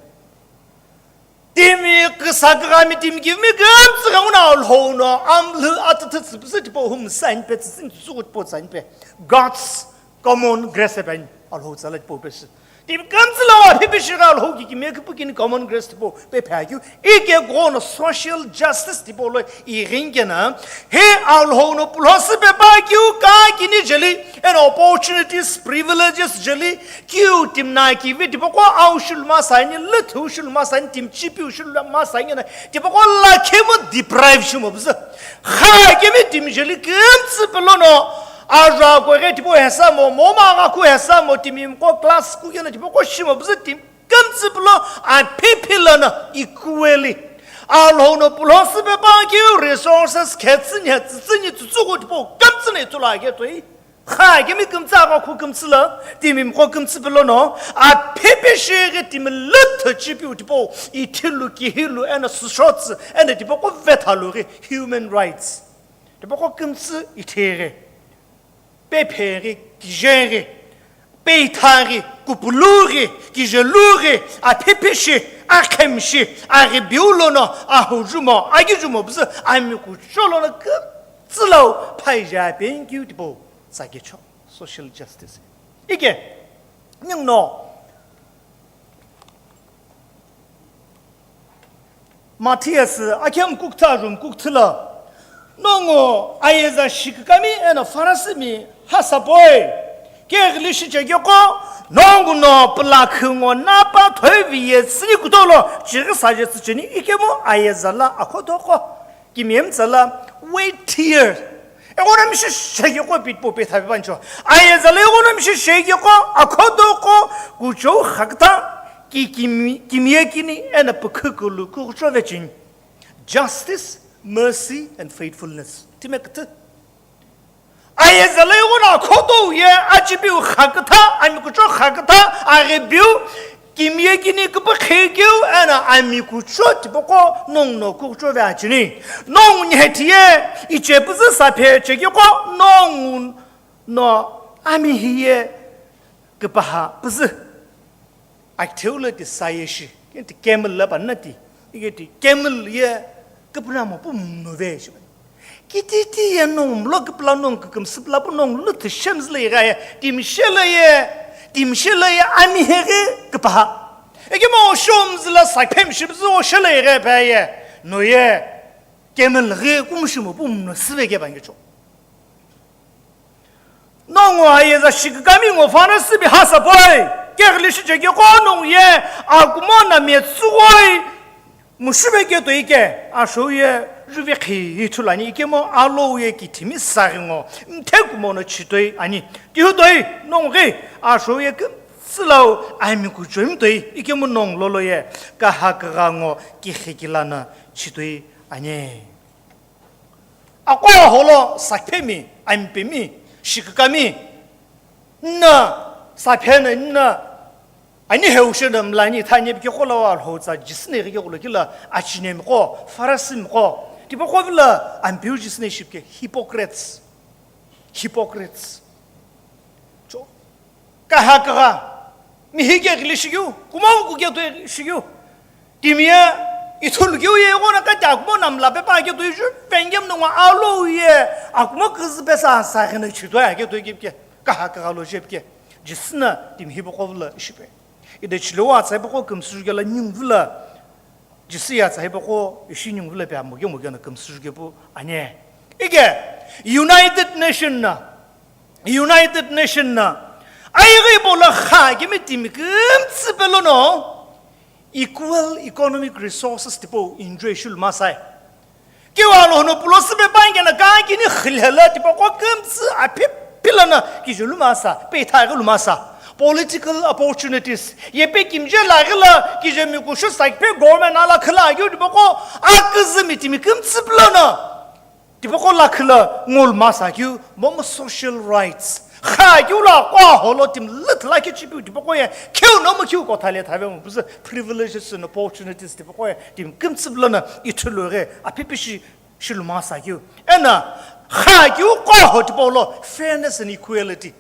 Timi kisa kagami timi kivimi kümtsü kanguna alhou no amlhu atüthü tsüpüsü tipau hum sanype tsütsü tsütsü tipau sanype. God's common grace pen alhou tsala tipau pesü. Timi kamtsü lo aphi pishi ghi alhou ki kime kipu kini common grace tipau pe phe akeu. Ike kono social justice tipau lo ighi kena. He alhou no pulo sipe pa kiu ka kini jeli. Eno opportunities, privileges jeli. Kiu timi na kivi tipaqo au shulu ma sani, lüthu shulu ma sani, timi chipiu shulu ma sani na. Tipaqo lakhi mo deprive shimo bzü. Kha kemi timi jeli kümtsü pulo no. Aja ko ghe tipaqo hesa mo, mo ma gha ku hesa mo timi ko class ku yena tipaqo shimo bzü timi. Kümtsü pulo aphi phi lono equally. Alhou no pulo sipe pa kiu resources khetsünya tsütsünya tsütsü ko tipaqo kümtsü ne tula ke toi. Kha kemi kümtsü agha khu kümtsü lo, timi mko kümtsü pulo no, aphi phi shi ghi timi lüthu chipiu tipaqo, ithilu kihilu, ena sushotsü, ena tipaqo vethalu ghi human rights. Tipaqo kümtsü ithi ghi. Pephe ghi, kije ghi, peitha ghi, kupulu ghi, kijelu ghi, aphi phi shi, akhemi shi, aghibiu lono, ahujumo, agijumo bzü, ami kucho lono kümtsü lo, phaija penkiu tipau, tsakecho, social justice. Ike, Ninguno Matthias akhemu kukuthu ajumu kukuthu lo, nongu ayeza shikikami eno Farisimi hasapoi, keghili shichekeqo, nongu no pulakhu ngo napa thoivi ye tsüni kutolo chighi saje tsücheni ikemu ayeza la akhotoqo. Kimiye mtsala weightier. Eghono mishi shekeqo pitpo pethape pancho. Ayeza la eghono mishi shekeqo akhotoqo kuchou khakta ki kimi, kimiye kini eno pukhu kulu kuchou vechini. Justice, mercy and faithfulness. Time kuthu. Ayeza la ighono akhoto ye achipiu khakütha, ami kucho khakütha, aghibiu, kimiye kini küpükhe keu, eno ami kucho tipaqo nongu no kucho ve achini. Nongu nihetiye, iche püzü saphe chekiko, nongu no ami hiye küpaha püzü. Akitheu lo ti saye shi, kiti camel la panna ti, iketi camel ye küpünamo pu mno ve shi. Kititi ye nongu mlo küpüla nongu kükümsüpüla pu nongu lu thishemzü lo igha ye, timshe lo ye, timshe lo ye ami heghi küpaha. Ekemo oshomzü la sakphemshibzü oshe lo igha pa ye, no ye camel ghi kumushimo pu mno süve ke pangecho. Nongu ayeza shikikami ngo Farisibi hasapoi, keghili shichekeqo nongu ye akumo na metsüghoi, mushuve ke toi ke, ashou ye juve khi ithulu ani ikemu alou ye kithimi saghi ngo, mthe kumo no chitoi ani. Tihu toi, nongu ghi, ashou ye kümtsü lau ami kuchomi toi, ikemu nongu lolo ye, kaha kagha ngo, kikhikila no chitoi ani. Aqo holo saphemi, ampemi, shikikami, nna, saphe no nna, ani heu she no mlani, thani pike qo lo wa lho tsa, jisne rike qo lo kila, achine mi qo, Farisi mi qo, tipaqo vila, ampiu jisne shipke, hypocrites. Hypocrites. Cho. Kaha kagha, mihi ke ghili shikeu, kumo kuke toi shikeu. Timiye, ithulu keu ye, ighono kati akumo namla pepa ke toi ju, pengem no ngwa alou ye, akumo kizü pesa sa ghino chitoi ake toi kipke, kaha kagha lo jepke. Jisü no timi hipaqo vula ishipe. Ide chilo wa tsa hipaqo kümsüju kela ningu vula. Jisü ya tsa hipaqo ishi ningu vula pe amo ke mo ke no kümsüju kepu ani. Ike, United Nation no, United Nation no, aighi polo kha kimi timi kümtsü pelo no, equal economic resources tipau enjoy shilu masai. Kiwa lo no pulo sibe pangena ka kini khilhela tipaqo kümtsü aphi pilana kijulu masa, pe ithaghi lu masa. Political opportunities. Yepe kimje laghila kije mikushu sakpe government ala khila agiu tipaqo aküzü mi timi kümtsü pilana. Tipaqo lakhila ngol masa kiu momu social rights. Kha kiu la kwa holo timi lüthla ke chipiu tipaqo ye kiu no mu kiu kotha le thave mu püzü privileges and opportunities tipaqo ye timi kümtsü pilana ithulu ghe aphi pishi shilu masa kiu. Ena kha kiu kwa ho tipaqo lo fairness and equality.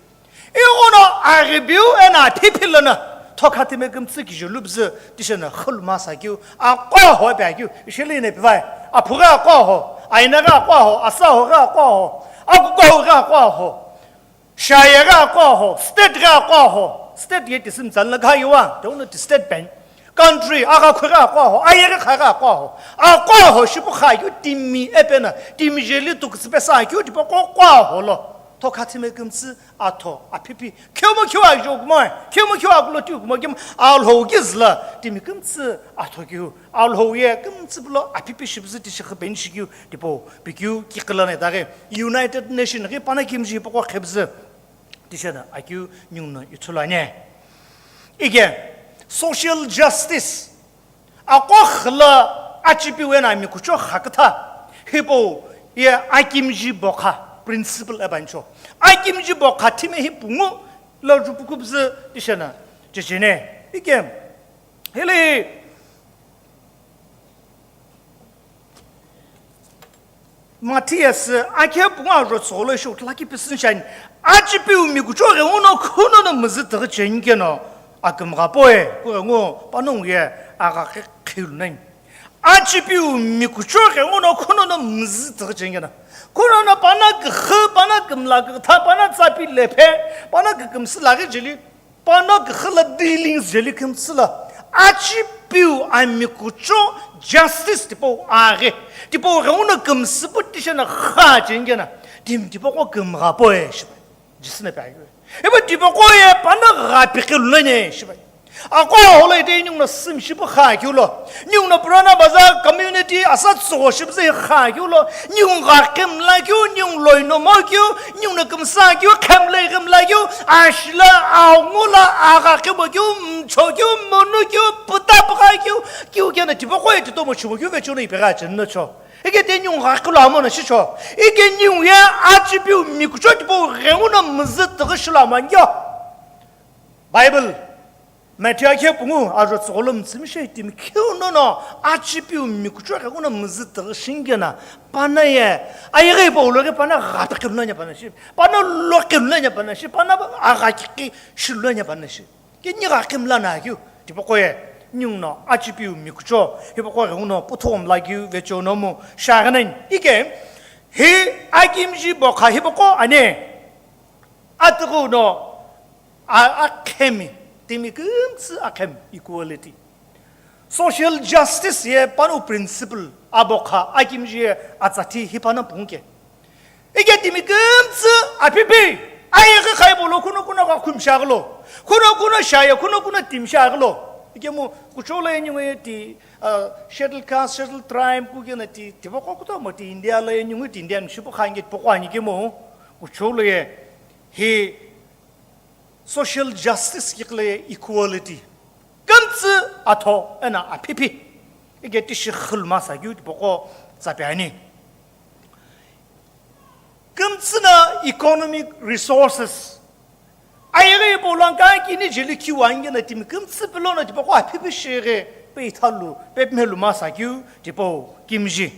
Ighono aghibiu ena aphi pilana thokha timi kümtsü kijulu püzü tishena khulu masa kiu. Aqo ho pe kiu. Ishili ne pivai. Aphu ghi aqo ho. Aina ghi aqo ho. Asa ho ghi aqo ho. Akuko ho ghi aqo ho. Shire ghi aqo ho. State ghi aqo ho. State ye tisim tsanla gha yuwa. Don't know the state bank. Country, agha khwe ghi aqo ho. Aye ghi kha ghi aqo ho. Aqo ho shipu kha kiu timi epena. Timi jeli tuksü pesa kiu tipaqo kwa ho lo. Thokha timi kümtsü atho, aphipi, khemo khiu ajo kumoe, khemo khiu akulo tiu kumo kim, Alhou kizla, timi kümtsü atho kiu, Alhou ye kümtsü pulo aphipi shibzü tishi khapeni shikiu, tipo, pikiu, kikilane daghe, United Nation ghi pana kimji poko khebzü, tishena, akiu, nyungno, ithulane. Ike, social justice, Aqo khila achipiu eno ami kucho khakütha, hipau ye akimji bokha, principle ebancho. Akimji bokha thime hi pungu lo ju pukubzü tishena, chechene. Ike, hili Matthias, akhe pungu ajo tsügholo ishi uthlaki pisin shani. Achipiu mi kuchoghi uno khuno no mzü tighi cheni keno, akümgha poe, kughengu panongu ye, agha khe-, kheilu nani. Achipiu mi kuchoghi uno khuno no mzü tighi cheni keno. Khuno no pana kükhu, pana kümla kükha, pana tsapi lephe, pana kükümsü laghi jeli. Pano kükha la dealings jeli kümtsü la, achipiu amikucho justice tipau aghi. Tipau ghenguno kümsü pu tishe na kha chengena, timi tipaqo kümgha poe shibai. Jisü na pi aghi. Ipu tipaqo ye pano gha pikhi lulene shibai. Aqo aholo ite ninguno sümshipu kha keu lo. Ninguno Purana Bazar community asa tsügho shipüzü hi kha keu lo. Ningu gha kümla keu, ningu loino mo keu, ninguno kümsa keu, khemlei kümla keu, ashila, angula, agha kemo keu, mcho keu, monu keu, puta pukha keu, keu kena tipaqo ye titomo chimo keu vechono ipegha chenno cho. Ike te ningu gha kula amo na shicho. Ike ningu ye achipiu mikucho tipau ghenguno mzü tighi shilo amo ngio. Bible Matthew akhe pungu ajo tsügholo mütsümishei timi kheu nono achipiu mikucho ghenguno mzü tighi shingena pano ye ayeghi paulo ghi pano gha pikhi lulenya pano shi, pano lokhi lulenya pano shi, pano agha kikhi shilulenya pano shi. Ke ni gha kümla na keu, tipaqo ye, ninguno achipiu mikucho, hipaqo ghenguno puthugho mla keu vechono mu shaghanen. Ike, hi akimji bokha hipaqo ane, atughuno, a, akhemi, timi kümtsü akhemi, equality. Social justice ye pano principle, abokha, akimji ye atsathi hi pano pungke. Ike timi kümtsü apipi, ayeghi khaibo lo, kuno kuno gha khumsha lo, kuno kuno shaya, kuno kuno timsha lo. Ike mu kucholo ye ningu ye ti, ah, schedule caste, schedule tribe, kukena ti, tipaqo kutomo ti India lo ye ningu ti Indian shipu khange tipaqo ani ke mu, kucholo ye hi social justice kikle equality. Kümtsü atho ena apipi. Ike tishi khulma sa keu tipaqo tsapi ani. Kümtsü na economic resources. Ayeghi paulo kini jeli kiu ange na timi kümtsü pilo na tipaqo apipi shighi pe ithalu, pe mhelu ma sa keu tipau kimji.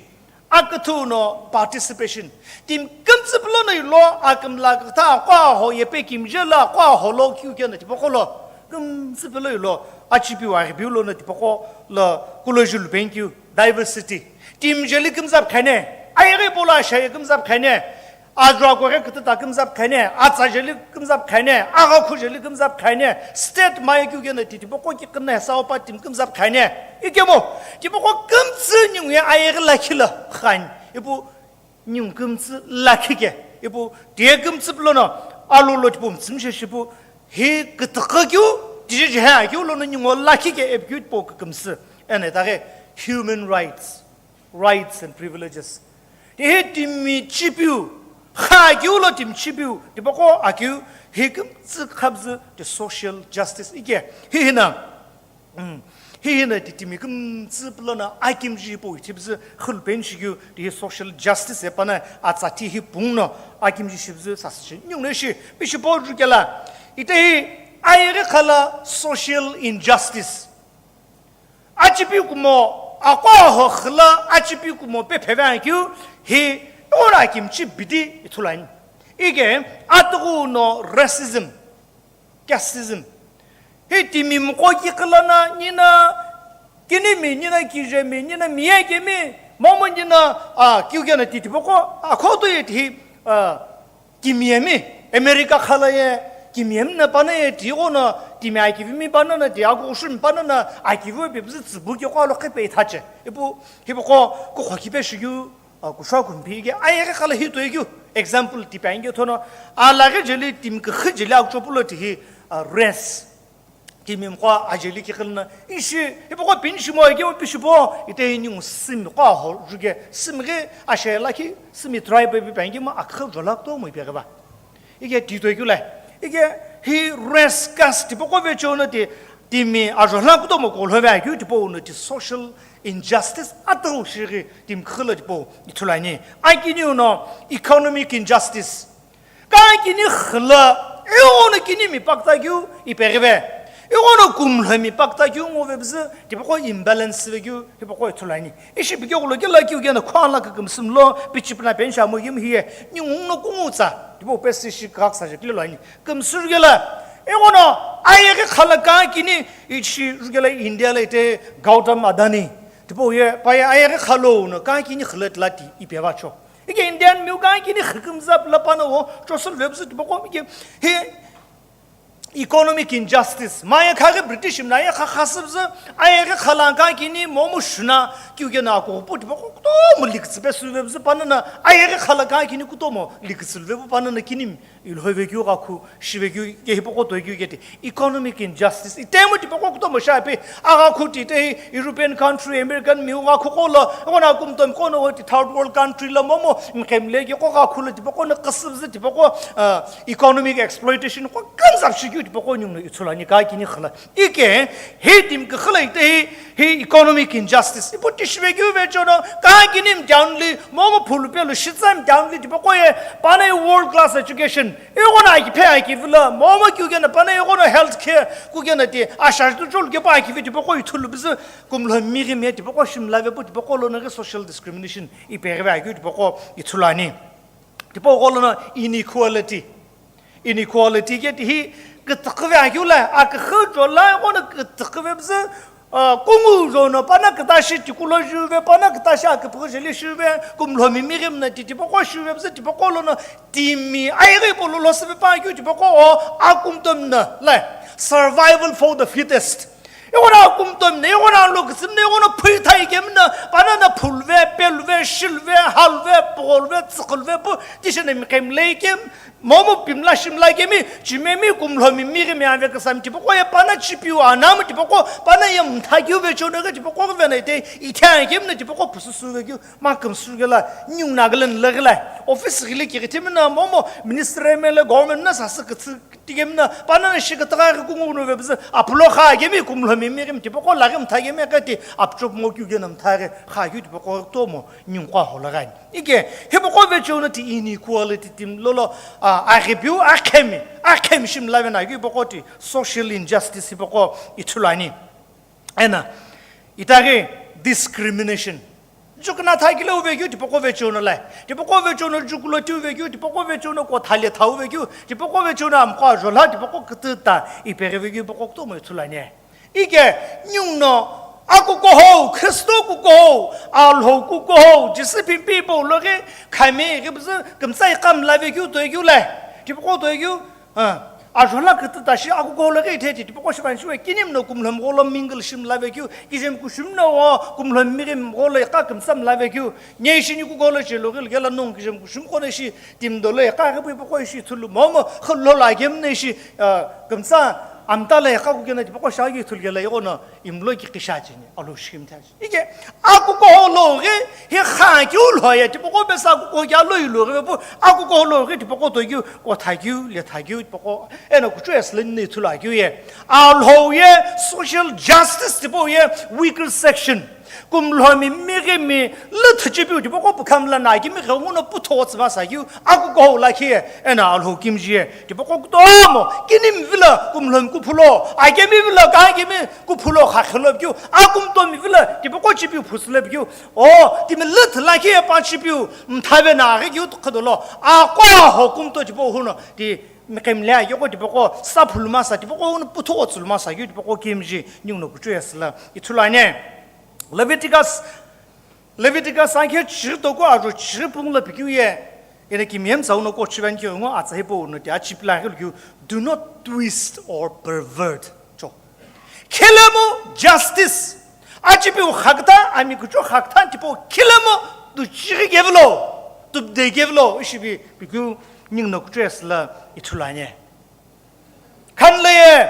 Aküthü no participation. Timi kümtsü pilo no ilo akümla kütha aqo aho yepe kimje la aqo aho lo keu kena tipaqo lo. Kümtsü pilo ilo achipiu aghipiu lo no tipaqo lo kulo julu penkeu diversity. Timi jeli kümzap khane, ayeghi paulo ashaye kümzap khane, azua koghe kütüta kümzap khane, atsa jeli kümzap khane, agha khu jeli kümzap khane, state maye keu kena ti tipaqo kikina hesau pa timi kümzap khane. Ikemu, tipaqo kümtsü ningu ye ayeghi lakhi la khani. Ipu ningu kümtsü lakhi ke, ipu tiye kümtsü pilo no, alo lo tipu mütsümshe shipu, hi kütüqü keu, tije jihe keu lo no ningu lakhi ke, ipu keu tipu kükümsü. Ene taghe human rights, rights and privileges. Tihi timi chipiu, kha keu lo timi chipiu, tipaqo akeu, hi kümtsü khabzü, the social justice ike. Hi hina, Mm. Hi hina ti timi kümtsü pilo na akimji pu ithipüzü khulpen shikeu ti hi social justice epana atsa ti hi pung no akimji shipüzü sasü shi. Nyung ne shi, pishi po ju kela. Ite hi ayeghi khala social injustice. Achipi kumo, akwa ho khla achipi kumo pe pheve keu hi ora kimchi bidi ithulani. Ike atughu no racism. Casteism. Hi timi mqo ki qhilana, nina kinimi, nina kijemi, nina miyekemi, momu nina, a, kiu kena titi poko, a, khoto ye tihi, a, kimiyemi, America khala ye, kimiyemi na pana ye, ti gona, timi akivimi pana na, ti akushumi pana na, akivu pipzi tsibu ki kwa lo qhipe ithache. Ipu, hi poko, ku khokipe shiyu, a, kushou kumpi ke, ayeghi khala hi toi keu, example tipe ange thono, a, laghi jeli timi kükhi jeli akucho pulo tihi, a, race. Timi mqo ajeli ki khilna, ishi, hi poko pin shimo ke, pi shipo, ite hi ningu simi, kwa ho, juke, simi ghi, ashe lakhi, simi tribe bi pangi ma, akha jola to mo ipe ba. Ike ti toi keu lai. Ike hi race caste tipaqo vechewo no ti, timi ajo hlan kutomo ko lhove akeu tipau no ti social injustice atau shighi timi khila tipau ithulu ani. Akiniu no economic injustice. Ka kini khila, eo no kinimi pakta keu ipeghive. Eo no kumlhemi pakta keu ngove bzü, tipaqo imbalance ve keu, tipaqo ithulu ani. Ishi pikeu lo kela keu kena khua la kükümsü mlo, pichipna pensha mo yim hiye, ningu no kungutsa, tipau pesi shi kaksa je kile lo ani. Kümsü rugela, eghono, ayeghi khala ka kini, ishi rugela India la ite Gautam Adani. Tipau ye, pa ye ayeghi khalo no, ka kini khila tlati, ipe vacho. Ike Indian miu ka kini khikümza pla pano wo, chosun vebzu tipaqo, ike, he, economic injustice. Maye khaghi British mna ye kha khasübzü, ayeghi khala kha kini momu shuna, kiu kena ako pu tipaqo kutomo likitsü pe süvebzü panana, ayeghi khala kha kini kutomo likitsü luvepu panana kini ilhoi vekeu ghakhu, shi vekeu ke hipaqo toi keu keti. Economic injustice. Itemu tipaqo kutomo shapi, agha khuti te European country, American miu ghakhu qo lo, ghona kumtom kono ti third world country lo momo, mkemle ki qo ghakhu lo tipaqo na qasübzü tipaqo, uh, economic exploitation qo kanzap shikeu tipaqo nyungno ithulani kha kini khala. Ike, hi timi khala ite hi, hi economic injustice. Ipu tishivekeu vechono, kha kini mdown li, momo phulu pelo, shitsa mdown li, tipaqo ye, pana world class education. Ighona aki phe aki vila, momo kiu kena, pana ighona health care, ku kena ti, asha tu chol ke pa aki vi, tipaqo ithulu bizi, kumlo miri me, tipaqo shimla ve pu, tipaqo lo na social discrimination, ipeghi ve aki, tipaqo ithulani. Tipaqo lo na inequality. Inequality ke ti hi kutaqve akeu la, akhu jo la, ghona kutaqve bzü, ah, kungu jo no, pana kutashi tikulo juve, pana kutashi akuphu jeli shuve, kumlo mimiri mna ti tipaqo shuve bzü, tipaqo lo no, timi, ayeghi polo lo sebe pa akeu tipaqo, o, akumtom na, la, survival for the fittest. Ighona akumtom na, ighona lo kutsim na, ighona phui thai kem na, pana na phulve, pelve, shilve, halve, pogolve, tsikulve, pu, tishene mikem leikem, Momu pimla shimla kemi, chimemi kumlo mimiri mi ave kasam tipaqo ye pana chipiu anamu tipaqo, pana ye mthakiu vechono ke tipaqo vena ite, ithe kemi na tipaqo pususu vekeu, ma kumsu kela, nyung na gelen legela. Office gili ki gitimi na momo, minister M L A government na sasü kutsu tikemi na, pana na shi kataga kungu no vebzü, aplo kha kemi kumlo mimiri mi tipaqo lagi mthakemi kati, apchop mo kiu gena mthage, kha kiu tipaqo tomo, nyung kwa holagani. Ike, hipaqo vechono ti inequality timi lolo, a, aghipiu, akhemi, akhemi shimla vena keu hipaqo ti social injustice hipaqo ithulu ani. Ena, itaghi discrimination. Jukna thakile uvekeu tipaqo vechono lai. Tipaqo vechono jukulo ti uvekeu, tipaqo vechono kothale tha uvekeu, tipaqo vechono amqo ajola, tipaqo kuthu ta ipeghi vekeu hipaqo kutomo ithulu ani. Ike, nyungno, akukuhou, Kristo kukuhou, Alhou kukuhou, Jisipimpi pou loghi, khami, ghibzü, kümtsai kam lave keu, toi keu lai, tipaqo toi keu, ah, ajola kuthu tashi, akukuhou loghi itheti, tipaqo shivan shiwe, kinimno kumlhom gholo mingle shim lave keu, kijem kushimno wo, kumlhom mirim gholo iqa kümtsam lave keu, nye ishi nyi kukuhou lo che loghi lgela nung kijem kushim kono ishi, timdolo iqa ghipu ipaqo ishi thulu, momo, khullo la gemne ishi, ah, kümtsa, Amta la iqa kukena tipaqo shaghi ithulu kela iqo no imlo ki qisha cheni, alo shikimtha. Ike, akukuhou lo ghi, hi kha kiu lo ye, tipaqo besa akukuhou kia lo ilo ghi, pu, akukuhou lo ghi, tipaqo to kiu, kotha kiu, letha kiu, tipaqo, ena kuchu eslen ne ithulu kiu ye. Alhou ye, social justice tipaqo ye, weaker section. Kumlhomi mighimi lüthü chipiu tipaqo pukhamla na kimi ghenguno putho tsüma sa kiu akukuhou lakhi ena Alhou kimji ye tipaqo kutomo kinimi vilo kumlhomi kuphulo akemi vilo kakemi kuphulo khakhilo kiu akumtomi vilo tipaqo chipiu phusilo kiu o timi lüthü lakhi ye pa chipiu mthave na aghi kiu khudolo aqo ho kumto tipaqo huno ti miqemle akeqo tipaqo saphuluma sa tipaqo huno putho tsüluma sa kiu tipaqo kimji ninguno kuchu yasila ithulu ani. Leviticus, Leviticus ankhe chighi toku ajo chighi pungula pikeu ye, ena kimiye mtsau no kochivan keu ngo atsa hipau no ti achipi la ghilukeu, do not twist or pervert. Cho. Khilemu justice. Achipiu khakta, ami kucho khakta tipau khilemu tu chighi kevilo, tu de kevilo, ishipi pikeu ninguno kuchu yasila ithulu ani. Khanle ye,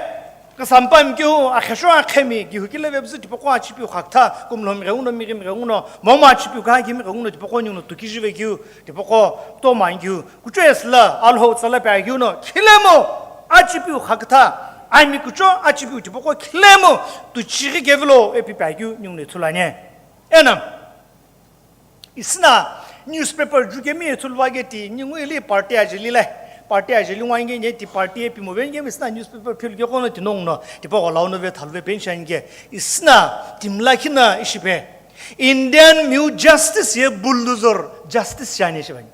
kasampami kiu, akhesho akhemi, kiu kile vebzü tipaqo achipiu khakta, kumlhomi ghenguno, mighimi ghenguno, momo achipiu kakemi ghenguno, tipaqo ninguno tukijive kiu, tipaqo tomani kiu, kuchu yasila, Alhou tsala pe kiu no, khilemu, achipiu khakta, ami kucho achipiu tipaqo khilemu, tu chighi kevilo, epi pe kiu, ninguno ithulu ani. Ena, Isina newspaper jukemi ithulu va ke ti ningu ili party ajeli le. Party ajeli ngwa inge nye ti party epi mo venge mi isina newspaper philu ke kono ti nong no tipaqo lau no ve thalu ve pension ke isina timla khina ishipe. Indian miu justice ye bulldozer justice shani shivani.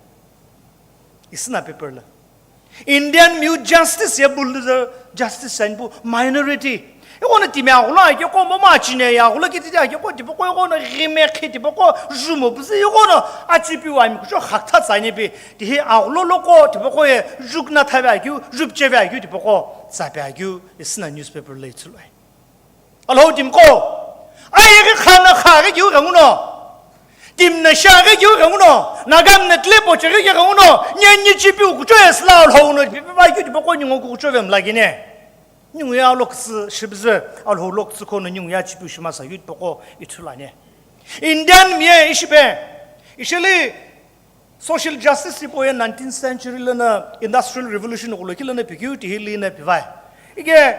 Isina paper la. Indian miu justice ye bulldozer justice shani pu minority. Ighono timi agholo akeqo momu achine ye agholo kititi akeqo tipaqo ighono ghime qhi tipaqo jumo püzü ighono achipiu ami kucho khakitha tsani pi tihi agholo loqo tipaqo ye jukna thavi akeu, jupcheve akeu tipaqo tsapi akeu isina newspaper lo ithulu. Alhou timiqo, ayeghi khana khaghi keu ghenguno, timi na shiaghi keu ghenguno, Naga mna tile pocheghi keu ghenguno, nye nyichipiu kucho ye sila Alhou no pipi va keu tipaqo ningu kucho ve mlagine. Ningu ye alo kütsü shibüzü, Alhou lo kütsü khono ningu ye achipiu shimasa yu tipaqo ithulu ani. Indian mi ye ishipe, ishili social justice hipau ye nineteenth century lono industrial revolution ghulo kile lono pikeu tihi lino pivai. Ike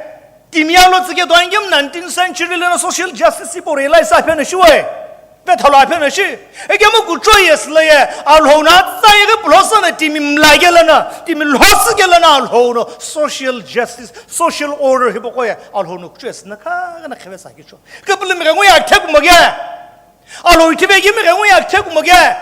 timi alo tsike doingim nineteenth century lono social justice hipau realize apheno shiwe. Pethalo apheno shi. Ike mu kucho ye silo ye Alhou no atsa yeghi pulosa no timi mla kele lono, timi lhosi kele lono Alhou no social justice, social order hipaqo ye Alhou no kucho ye sina kha na kheve sa kicho. Kipilimi ghengu ye akithe kumoke. Alhou ithivekimi ghengu ye akithe kumoke.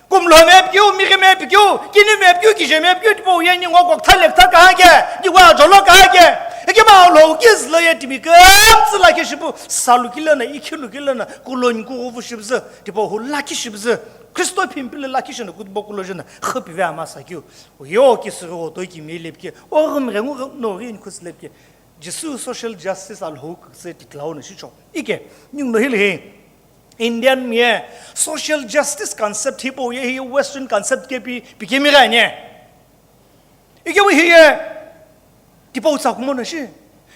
Kumlo mepikeu, mighi mepikeu, kini mepikeu, kije mepikeu, tipau ye ningu kokitha lekitha kahake, ningu ajolo kahake. Ikemu Alhou kizi lo ye timi kümtsü lakhi shipu, salu kile lono, ikhilu kile lono, kuloni kughuvu shibüzü, tipau hu lakhi shibüzü, Kristo phimpilo lakhi shino kutbo kulo jino, khüpive amasa keu. Yo kisighi oto kimi lepike, o ghim ghengu no ghi inkhusi lepike. Jisu social justice Alhou kütsü tiklau no shicho. Ike, ningu no hili hi. Indian mi ye social justice concept hipau ye hi Western concept kepi pikemi ghi ani. Ikemu hi ye tipau tsa kumo no shi.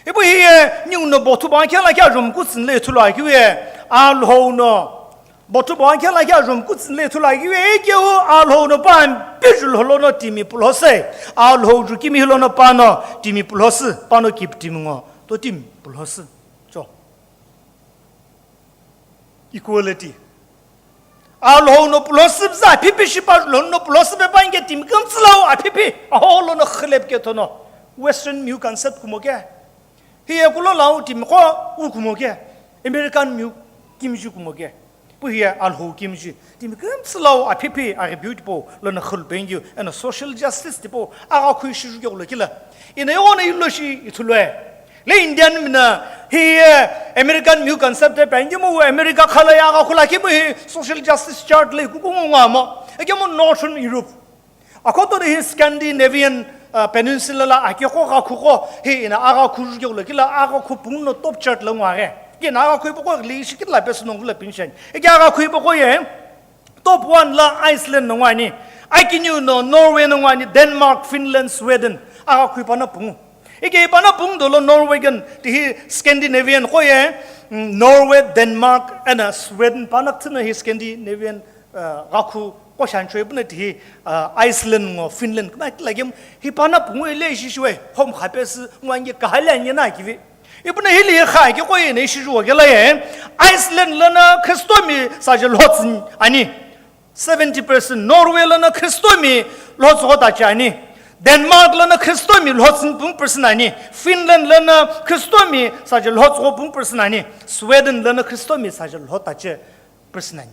Ipu hi ye ningu no bothu bangkhe lakhi ajumku tsünle ithulu akeu ye Alhou no. Bothu bangkhe lakhi ajumku tsünle ithulu akeu ye ikemu Alhou no pa mpiju lholo no timi pulhose. Alhou jukimi hilo no pano timi pulhose, pano kiptimi ngo to timi pulhose. Cho. Equality. Alhou no pulhosü püzü aphipi shipa lhou no pulhosü pepa inke timi kümtsü lau aphipi. Aho lono khilep ke thono. Western miu concept kumoke. Hiye kulo lau timi qo u kumoke. American miu kimji kumoke. Pu hiye Alhou kimji. Timi kümtsü lau aphipi aghi biu tipau lono khilupengeu. Eno social justice tipau. Agha khui shiju ke kulo kila. Ina yono ilo shi ithulue. Le Indian mina hi, eh, American miu concept e pengemu America khala ye agha khula kimu hi social justice chart le kuku ngwa mo. Ekemu Northern Europe. Akoto de hi Scandinavian, uh, peninsula la akekho agha khu ko hi ina agha khu ju ke kula kila agha khu pung no top chart la ngwa ge. Kina agha khu ipo ko le shi kila pesu nong la pinshan. Eke agha khu ipo ko ye. Top one la Iceland no ngwani, akiniu no Norway no ngwani, Denmark, Finland, Sweden, agha khui pana pungu. Ike pana pungu dolo Norwegian, tihi Scandinavian ko ye, mm, Norway, Denmark, and, uh, Sweden pana kthina hi Scandinavian, uh, gha khu ko shanchoi puna tihi, uh, Iceland ngo Finland, kuma kila gem, hi pana pungu ile ishi shwe, hom khapes ngwange kahali anye na kivi. Ipuna hili kha ki koye ne shijuwa kela ye. Iceland lana Kristomi saje lhotsü ani. Seventy percent. Norway lana Kristomi lhotsü ghotache ani. Denmark lana Kristomi lhotsü pung percent ani. Finland lana Kristomi saje lhotsü gho pung percent ani. Sweden lana Kristomi saje lhotache percent ani.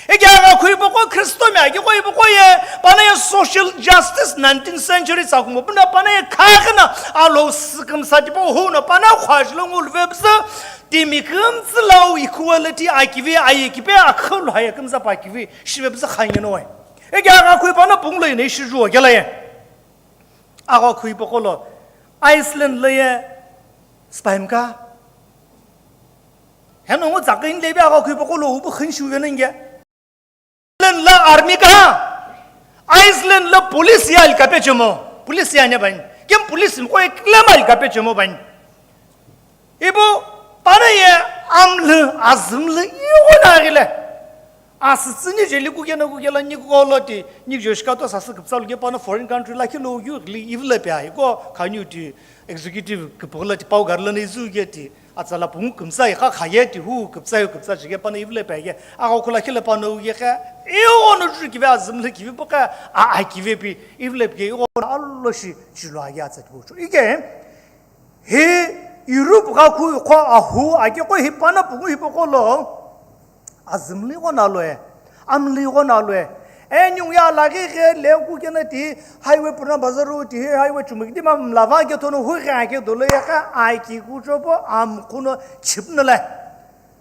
Eke agha khuibo ko Kristomi aghi khuibo ko ye, pana ye social justice nineteenth century tsa kumo, puna pana ye khakana alo sikam sa tipo huno pana khwajlo ngul vebza, timi kümtsü lau equality akivi aye kipe akhul haya kümza pa kivi, shivebza khanye no. Eke agha khui pana punglo ne shijuwa kela ye. Agha khuibo ko lo, Iceland lo ye, spaimka, Heno ngu tsakin lebi agha khuibo ko lo ubu khin shu vena inge. Iceland la army ka, Iceland la police ya alkape chemo. Police ya ne ban. Kem police ko ek lema alkape chemo ban. Ibo pana ye amle azmle yo na gile. Asitsü ni jeli kukena kukela ni koloti, ni joshkato sasü kipsalu ke pana foreign country la kilo yu gli ivle pe ai ko khanyu ti executive kipogla ti pau garla ni zu ge ti atsala pungu kümsa ikha khaye ti hu kipsa yu kipsa chige pana ivle pe ge agha khula khile pana u ye kha io no ju kive azmle kive poka a a kive pi ivle pe ge io allo shi chilo age atsa ti bocho. Ige Hi Europe gha khu kho ahu ake ko hi pana pungu hi poko lo azümli gho na loe, amli gho na loe, Eni uya laghi ghe le kukena ti highway purna bazaru ti highway chumukiti ma mlava ke tono hu ghe ake dolo ya ka aki kucho po am kuno chipna le.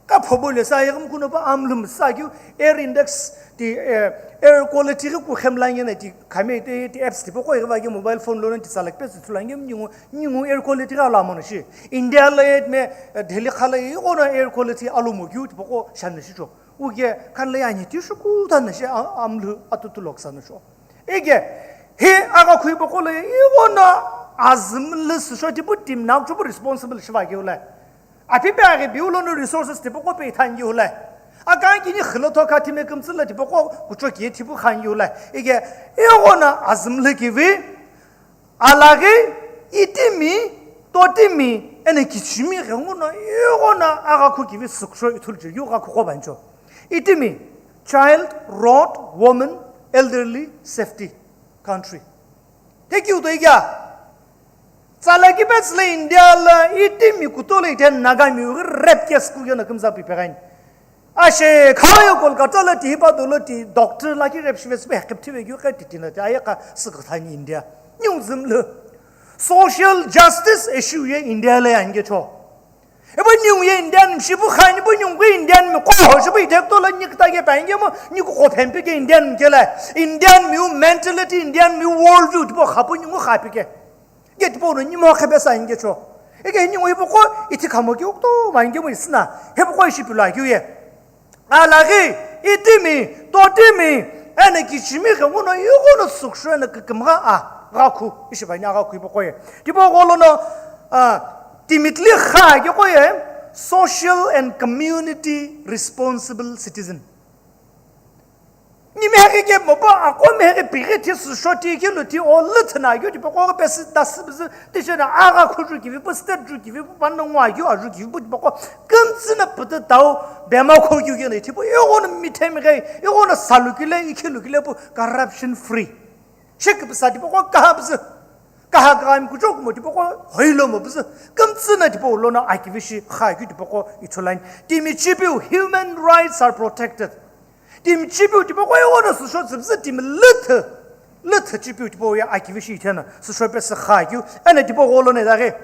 Ka phobo le sa yagum kuno po am lum sa kyu air index ti, eh, air quality ghi ku khem la ngena ti khame ti, ti apps ti po ko ghi va ke mobile phone lo ti salak pe su la ngem ningu, ningu air quality ghi ala mo shi. India la yet me, eh, Delhi khala yi ono air quality alo mo kyu ti po ko shan shi cho. Uke kan le yani ti shuku tan shi a-, amlu atutu loksa no sho. Ege, he aga khui bokolo ye, iwona azim le sisho tipu team na chupu responsible shiva ke ule. Api pe age bi ulo no resources tipu ko pe than ke ule. Akan kini khilo to ka time kumtsi le tipu ko kucho ke tipu khan ke ule. Ege, iwona azim le kivi, alaghi, itimi, totimi, ene kichimi ghenguno, iwona aga khu kivi suksho ithul che, yu ga khu ko bancho. Itimi, child, road, woman, elderly, safety, country. Thank you, to igya. Tsala ki bets le India la itimi kutole ite Naga mi ughi rape case ku yana kumza pi pegain. Ashe khayo Kolkata la ti hipa dolo ti doctor la ki rape shives be hekip thive yu ka ti tina ti aya ka sik thani India. New zim le. Social justice issue ye India la yange cho. Ebo nyung ye Indian shipu khani bo nyung ko Indian mi ko ho shipu ite to la nyik ta ke pa inge mo nyik ko phen pe ke Indian ke la. Indian mi mentality, Indian mi world view tipo khapu nyung kha pe ke. Ge tipo no nyimo khe be sa inge cho. Ege nyung ipo ko iti khamo ke ukto ma inge mo isna. Hebo ko shipu la kyu ye. Alaghi, itimi, totimi, ene kichimi ghenguno yuguno suksho ene kikimgha a, gha khu, ishi bani agha khu ipo koye. Tipo golono, ah, timitli kha ke koye, social and community responsible citizen. Ni meheke ke mopo, ako meheke pighe thi sushoti ke lo thi o lüthna kyo tipo ko pesi das bizi, Tishena agha khuju kivi pu, state ju kivi pu, panna ngwa kyu aju kivi pu, tipaqo kümtsü na pütü tau bema kho kyu kena, tipaqo ighona mithe mighe, ighona salu kile, ikhilu kile pu, corruption free. Shek pisa tipaqo kaha pisa, kaha kaha mi kuchok mo tipaqo hoilo mo pisa, kümtsü na tipaqo lona akivi shi kha kyu tipaqo ithulain. Timi chipiu, human rights are protected. Timi chipiu tipaqo ighona susho tsüpsü timi lüthü, lüthü chipiu tipaqo ya akivi shi ithena, susho pesi kha kyu, ena tipaqo lona daghe,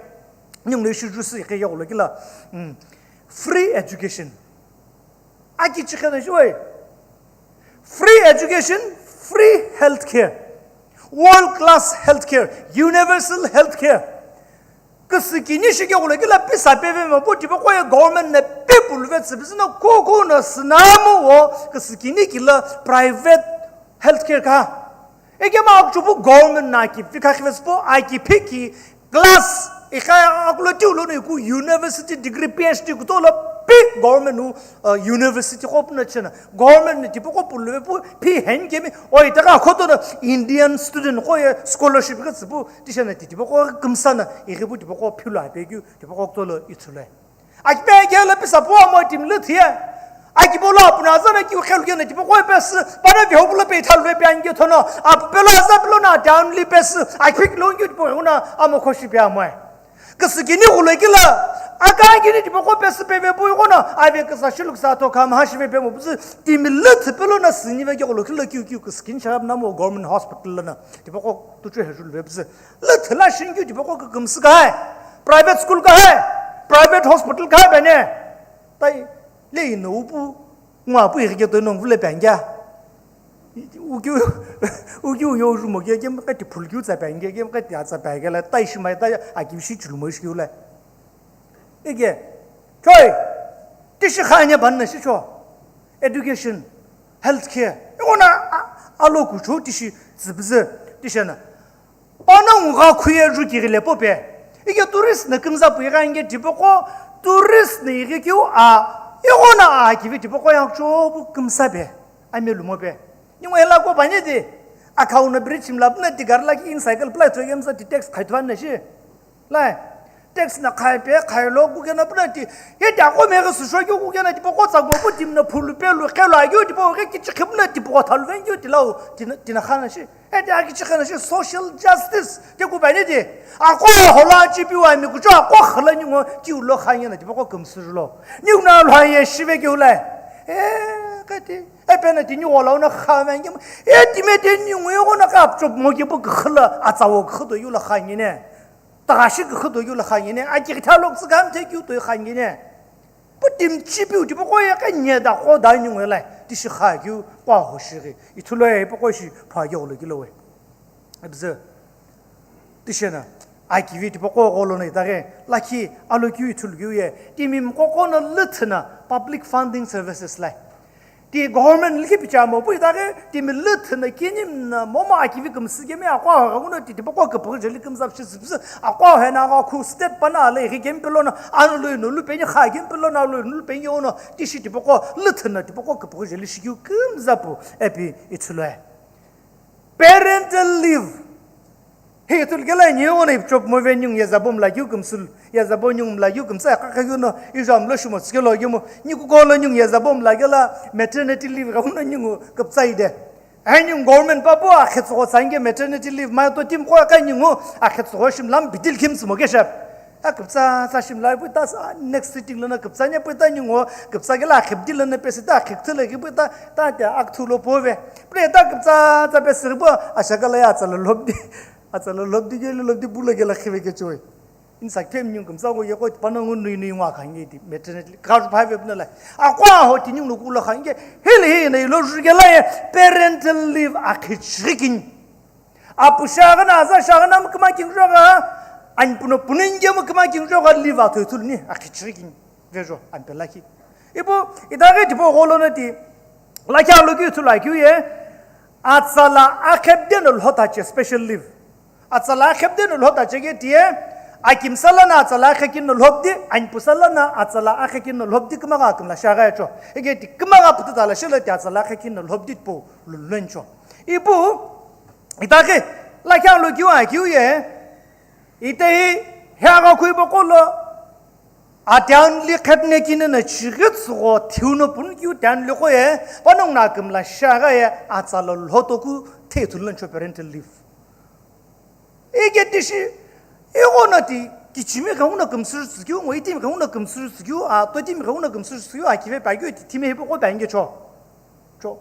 ninglo ishi jusi ikhe yaghulo kila, mm, free education. Aki chikhena shiwe. Free education, free healthcare. World class healthcare, universal healthcare. Küsükini shike ghulokila pisa peve mo pu tipaqo ye government na pe pulve tsüpüzü na kukhu na sünamu wo küsükini kila private healthcare ka. Eke ma akchupu government na ki phi kha khive spo aki phi ki class ikha akulo tiu lo no iku university degree P H D kuto lo pi government nu, uh, university ko puna chena. Government ni tipaqo pulve pu phi hen kemi oi taka khoto na Indian student ko ye scholarship ka tsüpu tishena ti tipaqo kümsa na ighi pu tipaqo philo ape kyu tipaqo tolo ithule. Akipe kela pisa po amo timi lüthie. Akibo lo apuna zana kyu khelu kena tipaqo pesi pana vihobu lo pe thalve pe ange thono. Apu pelo aza pelo na down li pesi. Akik lo kyu tipaqo na amo khoshi pe amoe. Küsükini ghulokila, akagini tipaqo pesi peve pu ighona, ave küsa shiluk sa to kha mha shive pe mo püzü, timi lüthü pelo na sinive ke ghulokila kyu kyu küsükini sharap namo government hospital lana, tipaqo tuchu hejul ve püzü, lüthü la shingkyu tipaqo kükümsü kahai, private school kahai, private hospital kahai bene, tai, le ino upu, ngwa pu ighi ke to nong vule pengya. Ukiu, ukiu yo rumo ke, ke mkati phulkiu tsa penge, ke mkati atsa penge la, tai shimai tai akiu shi chulumo shi kiu la. Ege, choi, tishi khanya ban na shi cho. Education, healthcare. Ighona a-, alo kucho tishi zibze, tishena. Ono ngukha khuye ju kighi lepo pe. Ike tourist na kümza pu igha inge tipaqo, tourist na ighi kiu a, ighona a kivi tipaqo yang chobu kümsa pe. Ame lumo pe. Ningo hela ko banye de. Akhau na bridge mla puna ti gar la ki in cycle pla to yem sa ti tax khai tuan na shi. Lai. Tax na khai pe, khai lo ku kena puna ti. Ye ta ko me ga su sho ku kena tipaqo tsa go pu tim na phulu pe lu khelo agyo tipaqo ke kichi khipna tipaqo thalu ven gyo tilau, tina, tina khana shi. Ete aki chikhana shi social justice. Te ku bani de. Ako hola chipiu ami kucho ako khala ningo kiu lo khanya na tipaqo kümsü lo. Niu na lo ye shive kiu lai. Eh, Epena tini ghola uno kha vengemu. Etime tini ngui ghono kapcho moke bu khla atsawo khdo yula khangine. Tagashi khdo yula khangine. Aki thalo tsu kam te kyu to khangine. Pu tim chipiu tipaqo ye ka nye da kho da nyungwe lai. Tishi kha kyu kwa ho shiri. Ithulo ye ipaqo shi pha yo lo kilo we. Abze. Tishena. Akivi tipaqo golo na itaghe. Lakhi alo kyu ithulu kyu ye. Timi mqoqo no lüthina public funding services lai. Ti government likhi pichamo pu itaghe timi lüthina kinimna momo akivi kümsü kemi akwa ho ghaguno ti tipaqo küpüghü jeli kümzap shi züpsü akwa ho na gha khu state pana le ghi kemi pelo na anu lo no lu peni kha kemi pelo na lo no lu peni ono tishi tipaqo lüthina tipaqo küpüghü jeli shi kyu kümzapu epi ithulu. Parental leave. Hi ithulu kela ni ono ipchop mo ve nyung ye zabo mla kyu kümsü, ye zabo nyung mla kyu kümsü, ka ka kyu no, ijam lo shimo tsikelo kemu, ni ku ko lo nyung ye zabo mla kela maternity leave ka uno nyung küptsai de. Ai nyung government pa po akhetsügho tsange maternity leave, ma to tim ko ka nyung akhetsügho shim lam bidil kim tsimo ke shap. A küpsa tsa shimlai pu ta sa next sitting lana küpsa nya pu ta nyungo küpsa kela khipdi lana pesi ta khikthile ki pu ta ta ta akthu lo pove. Pre ta küpsa tsa pesi pu ashaka la ya tsa lo lobdi. Atsa lo lobdi ke lo lobdi bula kela khive ke choi. In sa kem nyung kümsa go ye ko pana ngun nui nui ngwa khan ye di maternity ka ju phai ve na la. Akwa ho ti nyung lo kula khan ye hil hi na lo ju kela ye parental leave akhichrikin. Apu shagana, aza shagana mkma kingjoga, anpuno punenge mkma kingjoga leave athu ithulu ni akhichiri king vejo anpe lakhi. Ipu itaghi tipaqo golo nati lakhi alo kyu ithulu akyu ye atsala akhepde no lhota che special leave. Atsala akhepde no lhota che ge tie akimsala na atsala akhekin no lhopdi, anpusala na atsala akhekin no lhopdi kma ga kümla shaga cho. Ege ti kma ga putu tala shelo ti atsala akhekin no lhopdi po lulwencho. Ipu Itaghi lakhi alo kyu akyu ye, ite hi, he agha khuibo kolo, atianli khetne kine na chighi tsugo thiuno pun kyu tianli ko ye, panong na kümla shaga ye, atsalo lhoto ku the thulun cho parental leave. Ige tishi, igo na ti, kichimi ka una kümsür tsukyu, ngo itimi ka una kümsür tsukyu, a to itimi ka una kümsür tsukyu, a kive pa kyu ti timi hipo ko pa inge cho. Cho.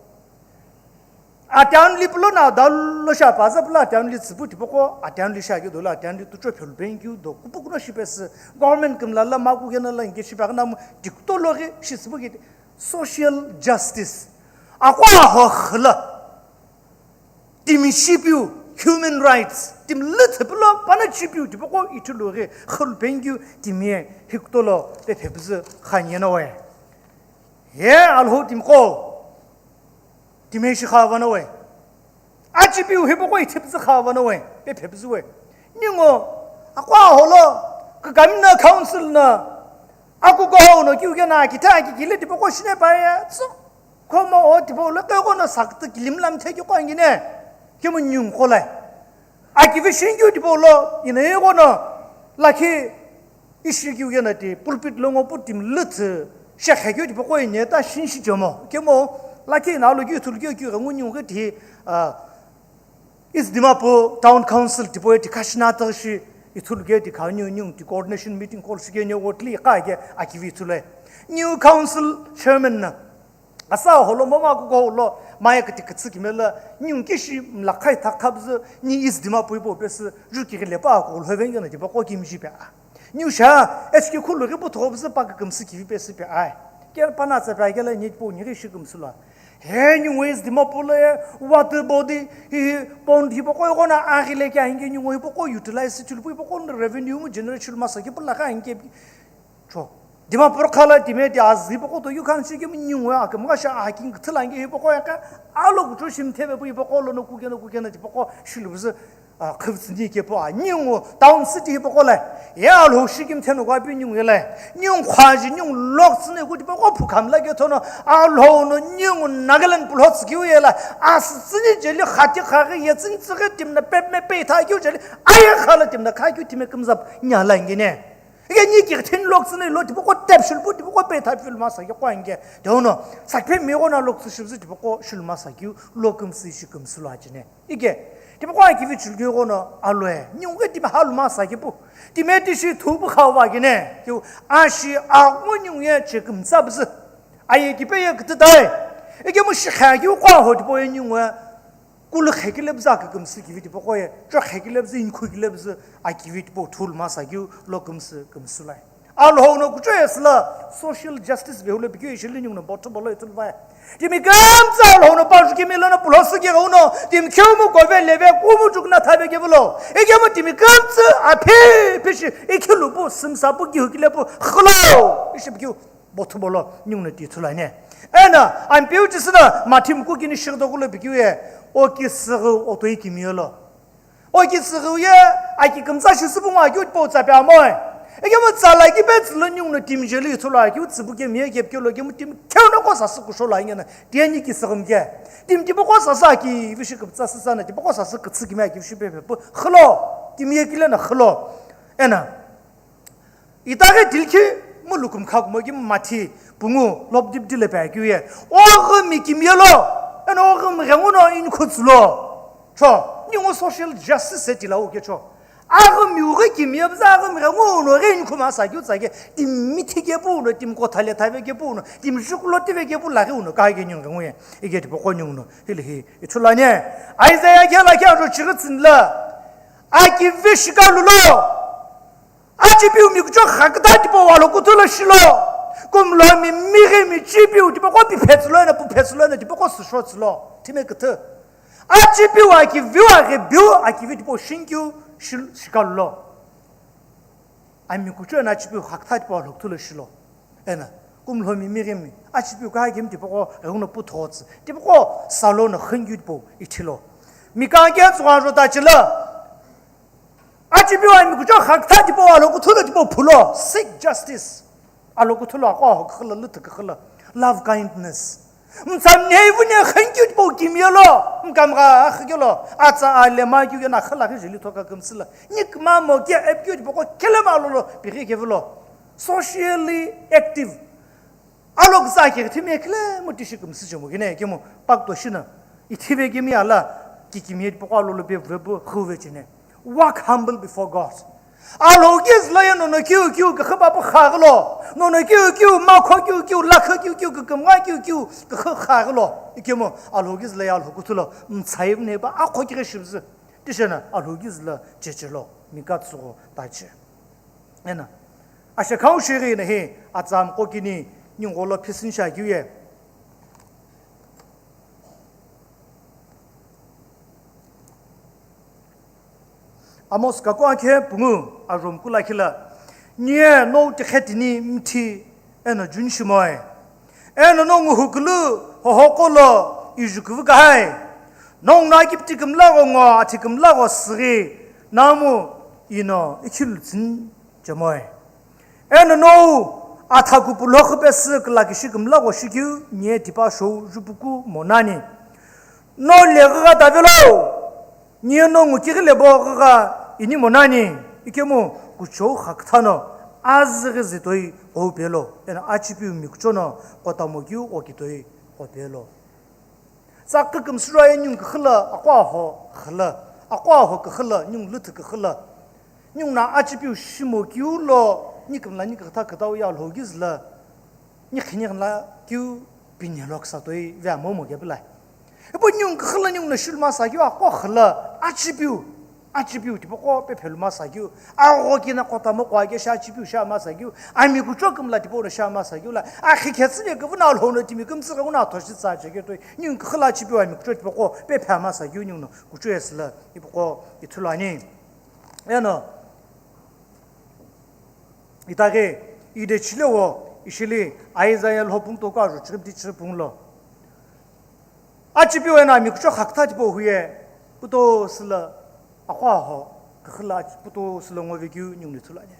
Atianli pulo na dalo sha paza pulo atianli tsipu tipaqo atianli sha kyu dola atianli tucho phelu ben kyu do kupu kuno shipesi government kümla la maku kena la inke shipa kana mu tikto lo ghi shi tsipu ki social justice. Akwa ho khla timi shipiu human rights timi lüthe pulo pana shipiu tipaqo ithu lo ghi khlu ben kyu timi hikto lo pe phepzü khanyena we. Ye alho timi ko Timeshi kha vano we. Achipiu hipo koi thipzi kha vano we. Pe phepzi we. Ningo akwa holo kakamina council na aku ko ho no kiu kena kita ki kile tipo ko shine pa ya. So komo o tipo lo ke ko no sakti kilim lam the ki ko ngine. Kimu nyung ko lai. Akivi shingyu tipau lo ina yeghona lakhi ishi keu yena ti pulpit lo ngo pu timi lüthü shekhe keu tipaqo ine ta shinshi chomo. Kemo lakhi ina lo keu ithulu keu keu ghengu nyu ghi ti, ah, East Dimapur Town Council tipau ye ti khashina ta shi ithulu keu ti kha nyu nyu ti coordination meeting call shi keu nyu wo tli kha ke akivi ithulu. New council chairman na Asa holo mama kuko holo maya kiti kitsi kimela ni unkishi mlakhai thakhabzu ni East Dimapur ipo pesi ju kiri lepa ko lhoven gana tipaqo kimji pe a. Ni usha H Q khulu ripu thobzu pa kümsü kivi pesi pe ai. Kel pana tsa pa gela ni po ni rishi kümsü la. He ni East Dimapur le water body hi pond hipaqo gona a gile kya hingi ni hipaqo utilize chulpu hipaqo revenue mu generate chul masa ki pula ka hingi Cho. Dimapur khala timi ti azü hipaqo to yu khan shi kemi nyungwe akümgha sha aking kthila ngi hipaqo yaka alo kucho shim thebe pu hipaqo lono kukeno kukeno tipaqo shilubuzü, ah, khivtsüni kepo a nyungu town city hipaqo le. Ye alo shikim theno gwa pi nyungwe le. Nyung khwaji nyung loktsüne ku tipaqo phukhamla ke thono alo no nyungu Nagaland pulhots kiu yela astsüni jeli khati khaghi yetsüni tsüghi timna pepme pe tha kiu jeli aye khala timna kha kiu time kümzap nyala ngine. Ike ni ki thin lok tsüne lo tipaqo tep shilpu tipaqo pe thap fil masa ke kwa inge. Dono sakphe mi gona lok tsü shibzu tipaqo shil masa kiu lo kümsü shi kümsü lo achine. Ike tipaqo akivi chilgü gona aloe. Ni unge timi hal masa kipu. Timi ti shi thupu khawa kine. Kiu ashi a ngo ni unge che kümsa bzu. Aye kipe ye kiti tai. Ikemu shikha keu qo aho tipau ye ningu kulu khekile püzü akükümsü kivi tipaqo ye, cho khekile püzü, inkhu kile püzü akivi tipau thulu masa keu lo kümsü kümsü lai. Alhou no kucho ye süla social justice vehu lo pikeu ishi li ningu no bothu bolo ithulu vai. Timi kümtsü Alhou no pazü kimi lono pulo sü keghi uno, timi kheu mu kove leve kumu chukna thabe kevulo. Ikemu timi kümtsü aphi pishi ikhilu pu, sümsa pu, kihu kile pu, khilo ishi pikeu bothu bolo ningu no ti ithulu ani. Eno, Ampeu Jisü no Matthew muku kini shighi toku lo pikeu ye, o kisüghü otoi kimiye lo. O kisüghü ye, aki kümtsü shi süpu ngo akeu tipau tsa pe amoe. Ikemu tsa la ki pe tsü lo ningu no timi jeli ithulu akeu tsüpu kemiye kepikeu lo ikemu timi kheu no ko sasü kusho lo ange no, tiye ni kisüghü mike. Timi tipaqo sasü akivi shi kümtsü süsa no, tipaqo sasü kütsü kimiye akivi shi pe pe pu, khilo, kimiye kile no khilo. Eno, itaghi tilkhi mu lukumkha kumo ki Mathi pungu lop dip dile pe akeu ye. Oghü mi kimiye lo, eno oghü mi ghengu no inkhu tsü lo. Cho, ningu social justice se tila uke cho. Aghü mi ughi kimiye püzü aghü mi ghengu no ghi inkhu masa keu tsa ke, timi thi kepu uno, timi kotha le thave kepu uno, timi jukulo tive kepu laghi uno, ka ke ningu ghengu ye. Ike tipaqo ningu no, hili hi, ithulu ani. Isaiah khe lakhi ajo chighi tsüni lo, akivi shikalu lo. Achipiu mikucho khakütha tipau alhokuthu lo shilo. Kumlo mi mighi mi chipiu tipaqo piphe tsü lo eno puphe tsü lo eno tipaqo süsho tsü lo. Time küthü. Achipiu akiviu aghibiu akivi tipau shinkeu shi-, shikalu lo. Amikucho eno achipiu khakütha tipau alhokuthu lo shilo. Eno, kumlo mi mighi mi, achipiu ka kimi tipaqo ghenguno puthogho tsü. Tipaqo salo no khingyu tipau ithilo. Mika ke tsugha jo ta chilo. Achipiu amikucho khakütha tipau alhokuthu lo tipau phulo, seek justice. Alhokuthu lo aqo aho küxü lo, lüthü küxü lo, love kindness. Mtsa mnei vune khingyu tipau kimiye lo, mkamgha axhike lo, atsa alema keu ye no axhü lakhi jeli thoka kümsü lo, nikma mo ke epikeu tipaqo kelema lo lo, pighi kevi lo. Socially active. Aloküsa keghi thimi ye khile mu tishi kümsü chemu kene kemu pakto shino. Ithive kemi ala kikimiye tipaqo alolo pe vuvepu khuve chene. Walk humble before God. Alhou kizü lo ye nono kiu kiu küxü papu khaghilo. Nono kiu kiu makho kiu kiu lakho kiu kiu kükümgha kiu kiu küxü khaghilo. Ikemu Alhou kizü lo ye alhokuthu lo mtsai vune pa akho kighi shibzü. Tishena Alhou kizü lo chechelo. Mika tsugho tachi. Eno, ashekhau shighi no hi atsa mqo kini ningu lo phisüni shi akeu ye. Amos kaku akhe pungu ajo muku lakhi lo, niye nou tikhe tini mthi eno juni shimoe. Eno no nguhukulu hohoqo lo iju kuvu kahai. No nguno akipiti kümlagho ngo athi kümlagho süghi namu ino ikhilu tsüni chemoe. Eno nou athaku pulo xü pesü külakishi kümlagho shikeu niye tipa shou jupuku monani. No leghügha tavelo. Niye no ngukighi lebo ghügha ini monani, ikemu kuchou xakütha no azüghi zitoi ghou pelo, eno achipiu mikucho no kotamo keu ghokitoi gho pelo. Tsa kükümsü ra ye ningu küxü lo aqo aho xü lo, aqo aho küxü lo ningu lüthü küxü lo, ningu no achipiu shimo keu lo, nikümla niküxütha kütau ye Alhou kizü lo, nikhini ghüna keu pinhelo küsa toi vea momu kepilai. Ipu ningu küxü lo ningu no shilu masa keu aqo xü lo achipiu, achipiu tipaqo pephelu masa keu, agho kina kotamo qo ake shi achipiu shi masa keu, ami kucho kümla tipau no shi masa keu lo, akhi khetsüle küvü no Alhou no timi kümtsü ghenguno athoshi tsa chekeu toi, ningu küxü lo achipiu ami kucho tipaqo pephe masa keu ningu no kucho ye sülo ipaqo ithulu ani. Eno, itaghi, ide chile wo, ishili, Isaiah lho pungto ka ju chiripti chiripung lo. Achipiu eno ami kucho xakütha tipau huye, puto sülo, aqo aho, küxü lo achi-, puto sülo ngove keu ningu no ithulu ani.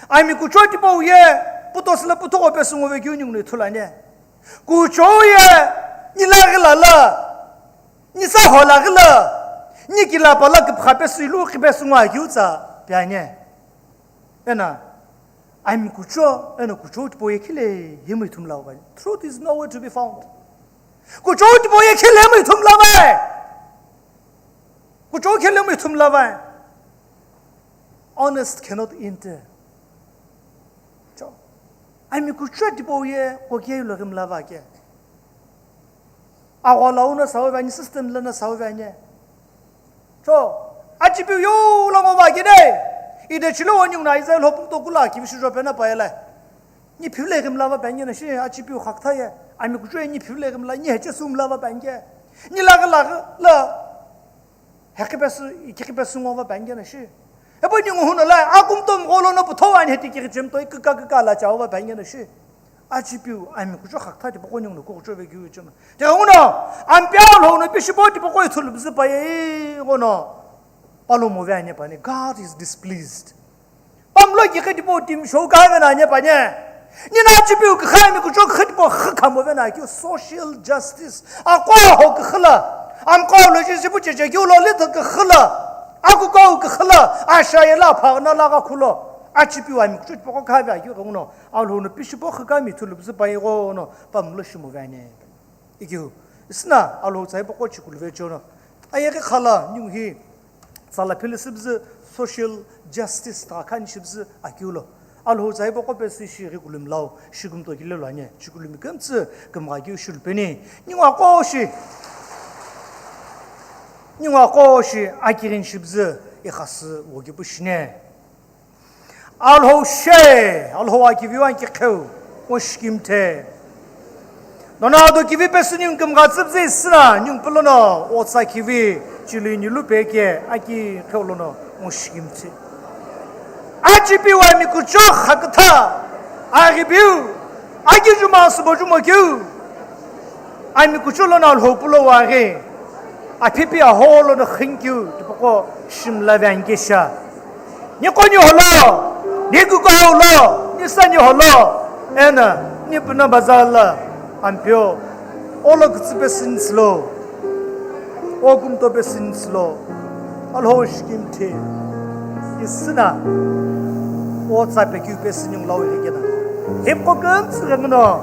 Ami kucho tipau huye, puto sülo puthugho pesü ngove keu ningu no ithulu ani. Kuchou ye, nila ghila lo, nisa hola ghilo, nikila pala küpkha pesü ilu qhi pesü ngo akeu tsa piani. Eno, ami kucho, eno kuchou tipau ye khile yemu ithumla vai. Truth is nowhere to be found. Kuchou tipau ye khile yemu ithumla vai. Kuchou khile yemu ithumla vai. Honest cannot enter. Cho. Ami kucho tipau ye koke lo ghimla va ke. Agholo no sawu vani, system lono sawu vani. So, achipiu yo lo ngo va kene. Ide chilo wani una iza lo pukto kula ki vishu jo pena pa yela. Ni phivle gimla va panye na shi, achipiu khakta ye. Ami kuchoi ni phivle gimla, ni heche sumla va panye. Ni la la la. Hekipesu, ikikipesu ngo va panye na shi. Ebo ni ngo huno la, akum tom golo no putho ani heti kiri chim to ikka kika la chao va panye na shi. Achipiu, ami kucho khakta tipaqo ni ngo kucho ve kiu chim. Te ngo no, ampia lo no pishipo tipaqo ithulu bizi pa ye ngo no. Palo mo ve ani pa ni, God is displeased. Pamlo ki khe tipau timi shou ka ve na nye pa nye. Ni na chipiu khe khami kucho khe tipau khe khamo ve na keu social justice. Aqo ho khe khila. Amqo lo ji jibu cheche keu lo le khe khila. Aku ko khe khila. Asha ye la pha na la ga khulo. Achipiu ami kucho tipau khe ve keu ngo no. Alhou no pishipo khe kami thulu bizi pa ye ngo no. Pamlo shimo ve nye. Ikeu, isna Alhou tsa hipaqo chikulu ve chono. Ayeghi khala, ningu hi tsala phili sibzi social justice ta khani shibzi akeu lo. Alhou tsa hipaqo pesi shi ghi kulumi lau, shi kumto kile lo anye, shi kulumi kümtsü kümgha keu shi lupeni. Ningu aqo shi, ningu aqo shi akirin shibzi ikhasi wokipu shine. Alhou she, Alhou akiviu anki kheu, o shikimthe. Nona ado kivi pesi ningu kümgha tsübzi sina, ningu pulono, o tsa kivi, chilui nilu peke, aki kheu lono, o shikimthe. Achipiu ami kucho khakta, aghipiu, aki juma subo jumo keu. Ami kucho lono Alhou pulo waghi. Aphipi aho lono khin keu, tipaqo shimla ve anke sha. Ni qo ni holo, ni kuko holo, ni sa ni holo, ena, ni puna bazala, ampio, olo kutsi pesin silo, o kumto pesin silo, Alhou shikimthe, isina, o tsa pe kiu pesin yung lau ikena. Hipqo kümtsü rengno,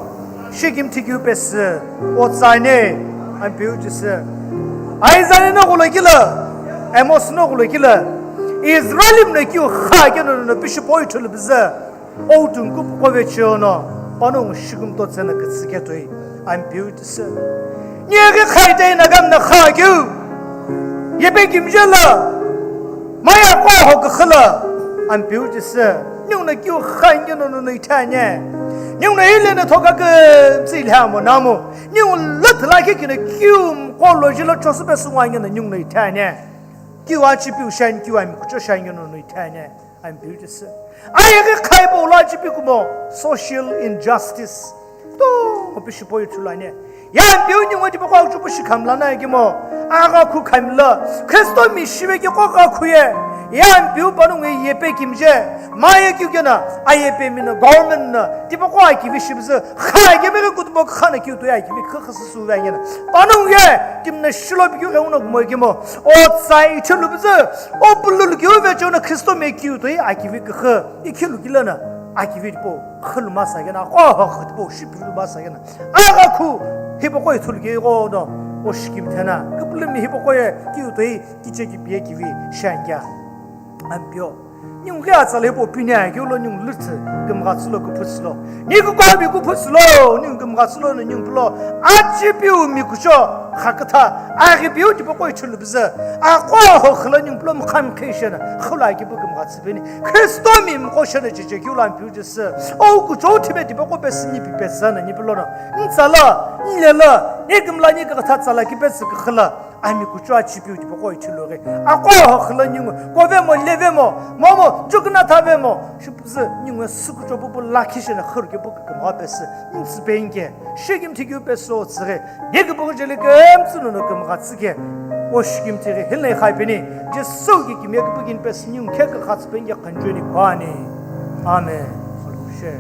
Shikimthi keu pesü, o tsane, ampeu chisü. Isaiah no ghulo kila, Amos no ghulo kila, Israel mna keu kha keno no pishipo ithulu biza, o tungku puko ve chiono, pano ngu shikimto tsena kitsike toi, ampeu chisü. Nyeghi khaite na gamna kha keu, yepe kimjela, maya kwa ho khala, ampeu chisü. Nyungna keu kha ngeno no no ithane. Nyungna ile na thoka ke tsi lha mo namo. Nyung lat la ke kina keu ko lo jilo chosu pe sungwa ngena nyungna ithane. Keu achipiu shani keu ami kucho shani ngeno no ithane. Ampeu chisü. Aye ke khai bo la chipi kumo social injustice. To, ngo pishipo ithulu ane. Ya ampeu ningu tipaqo achupu shikhamla na kimo. Agha khu khamla. Kristo mi shive ke qo gha khu ye. Ya ampeu panu ngu yepe kimje. Ma ye keu kena. Ayepe mi na government na. Tipaqo akivi shibze. Kha ke me ke kutbo khana keu to ya kivi kha khasü su va ngena. Panu ngu ye. Kimna shilo bi keu ke uno kumo kimo. O tsa ithulu bize. O pululu keu ve chona Kristo mi keu to ya akivi kha. Ikhilu kila na. Akivi po. Khulu masa kena, qo ho khutbo shipilu masa kena. Agha khu, hipaqo ithulu ke gho no, o shikimthe na. Kupulumi hipaqo ye, kiu toi, kiche kipi ye kivi, shangya. Ampio. Nyung ghi atsa le po pinya, keu lo nyung lutsu, kümgha tsulo kuphu tsulo. Ni ku kwa mi kuphu tsulo, nyung kümgha tsulo, nyung pulo. Achipiu mi kucho, khakatha, aghipiu tipaqo ithulu bize. Aqo ho khla nyung pulo mkham khishena, khula kipu kümgha tsipeni. Kristo mi mqo shena chiche keu lo ampeu chisü. O kuchou thipe tipaqo pesü ni pi pesü na ni pilono. Ntsala, nlela, ni kümla ni kakatha tsala kipesü kakhala. Ami kuchou achipiu tipaqo ithulu ghi. Aqo ho khla nyungu. Kove mo, leve mo, momo, chukna thave mo. Shipüzü nyungu sukucho pupu lakhi shena khuru kipu kümgha pesü. Ntsipenge. Shikimthi keu pesü o tsüghi. Ni kipu jeli kümtsü no kümgha tsüghi. O shikimthi ghi hilai khai peni. Jesu ki kimye kipu kin pesü nyungu khe kakha tsipenge. Kanjweni kwani. Amen. She.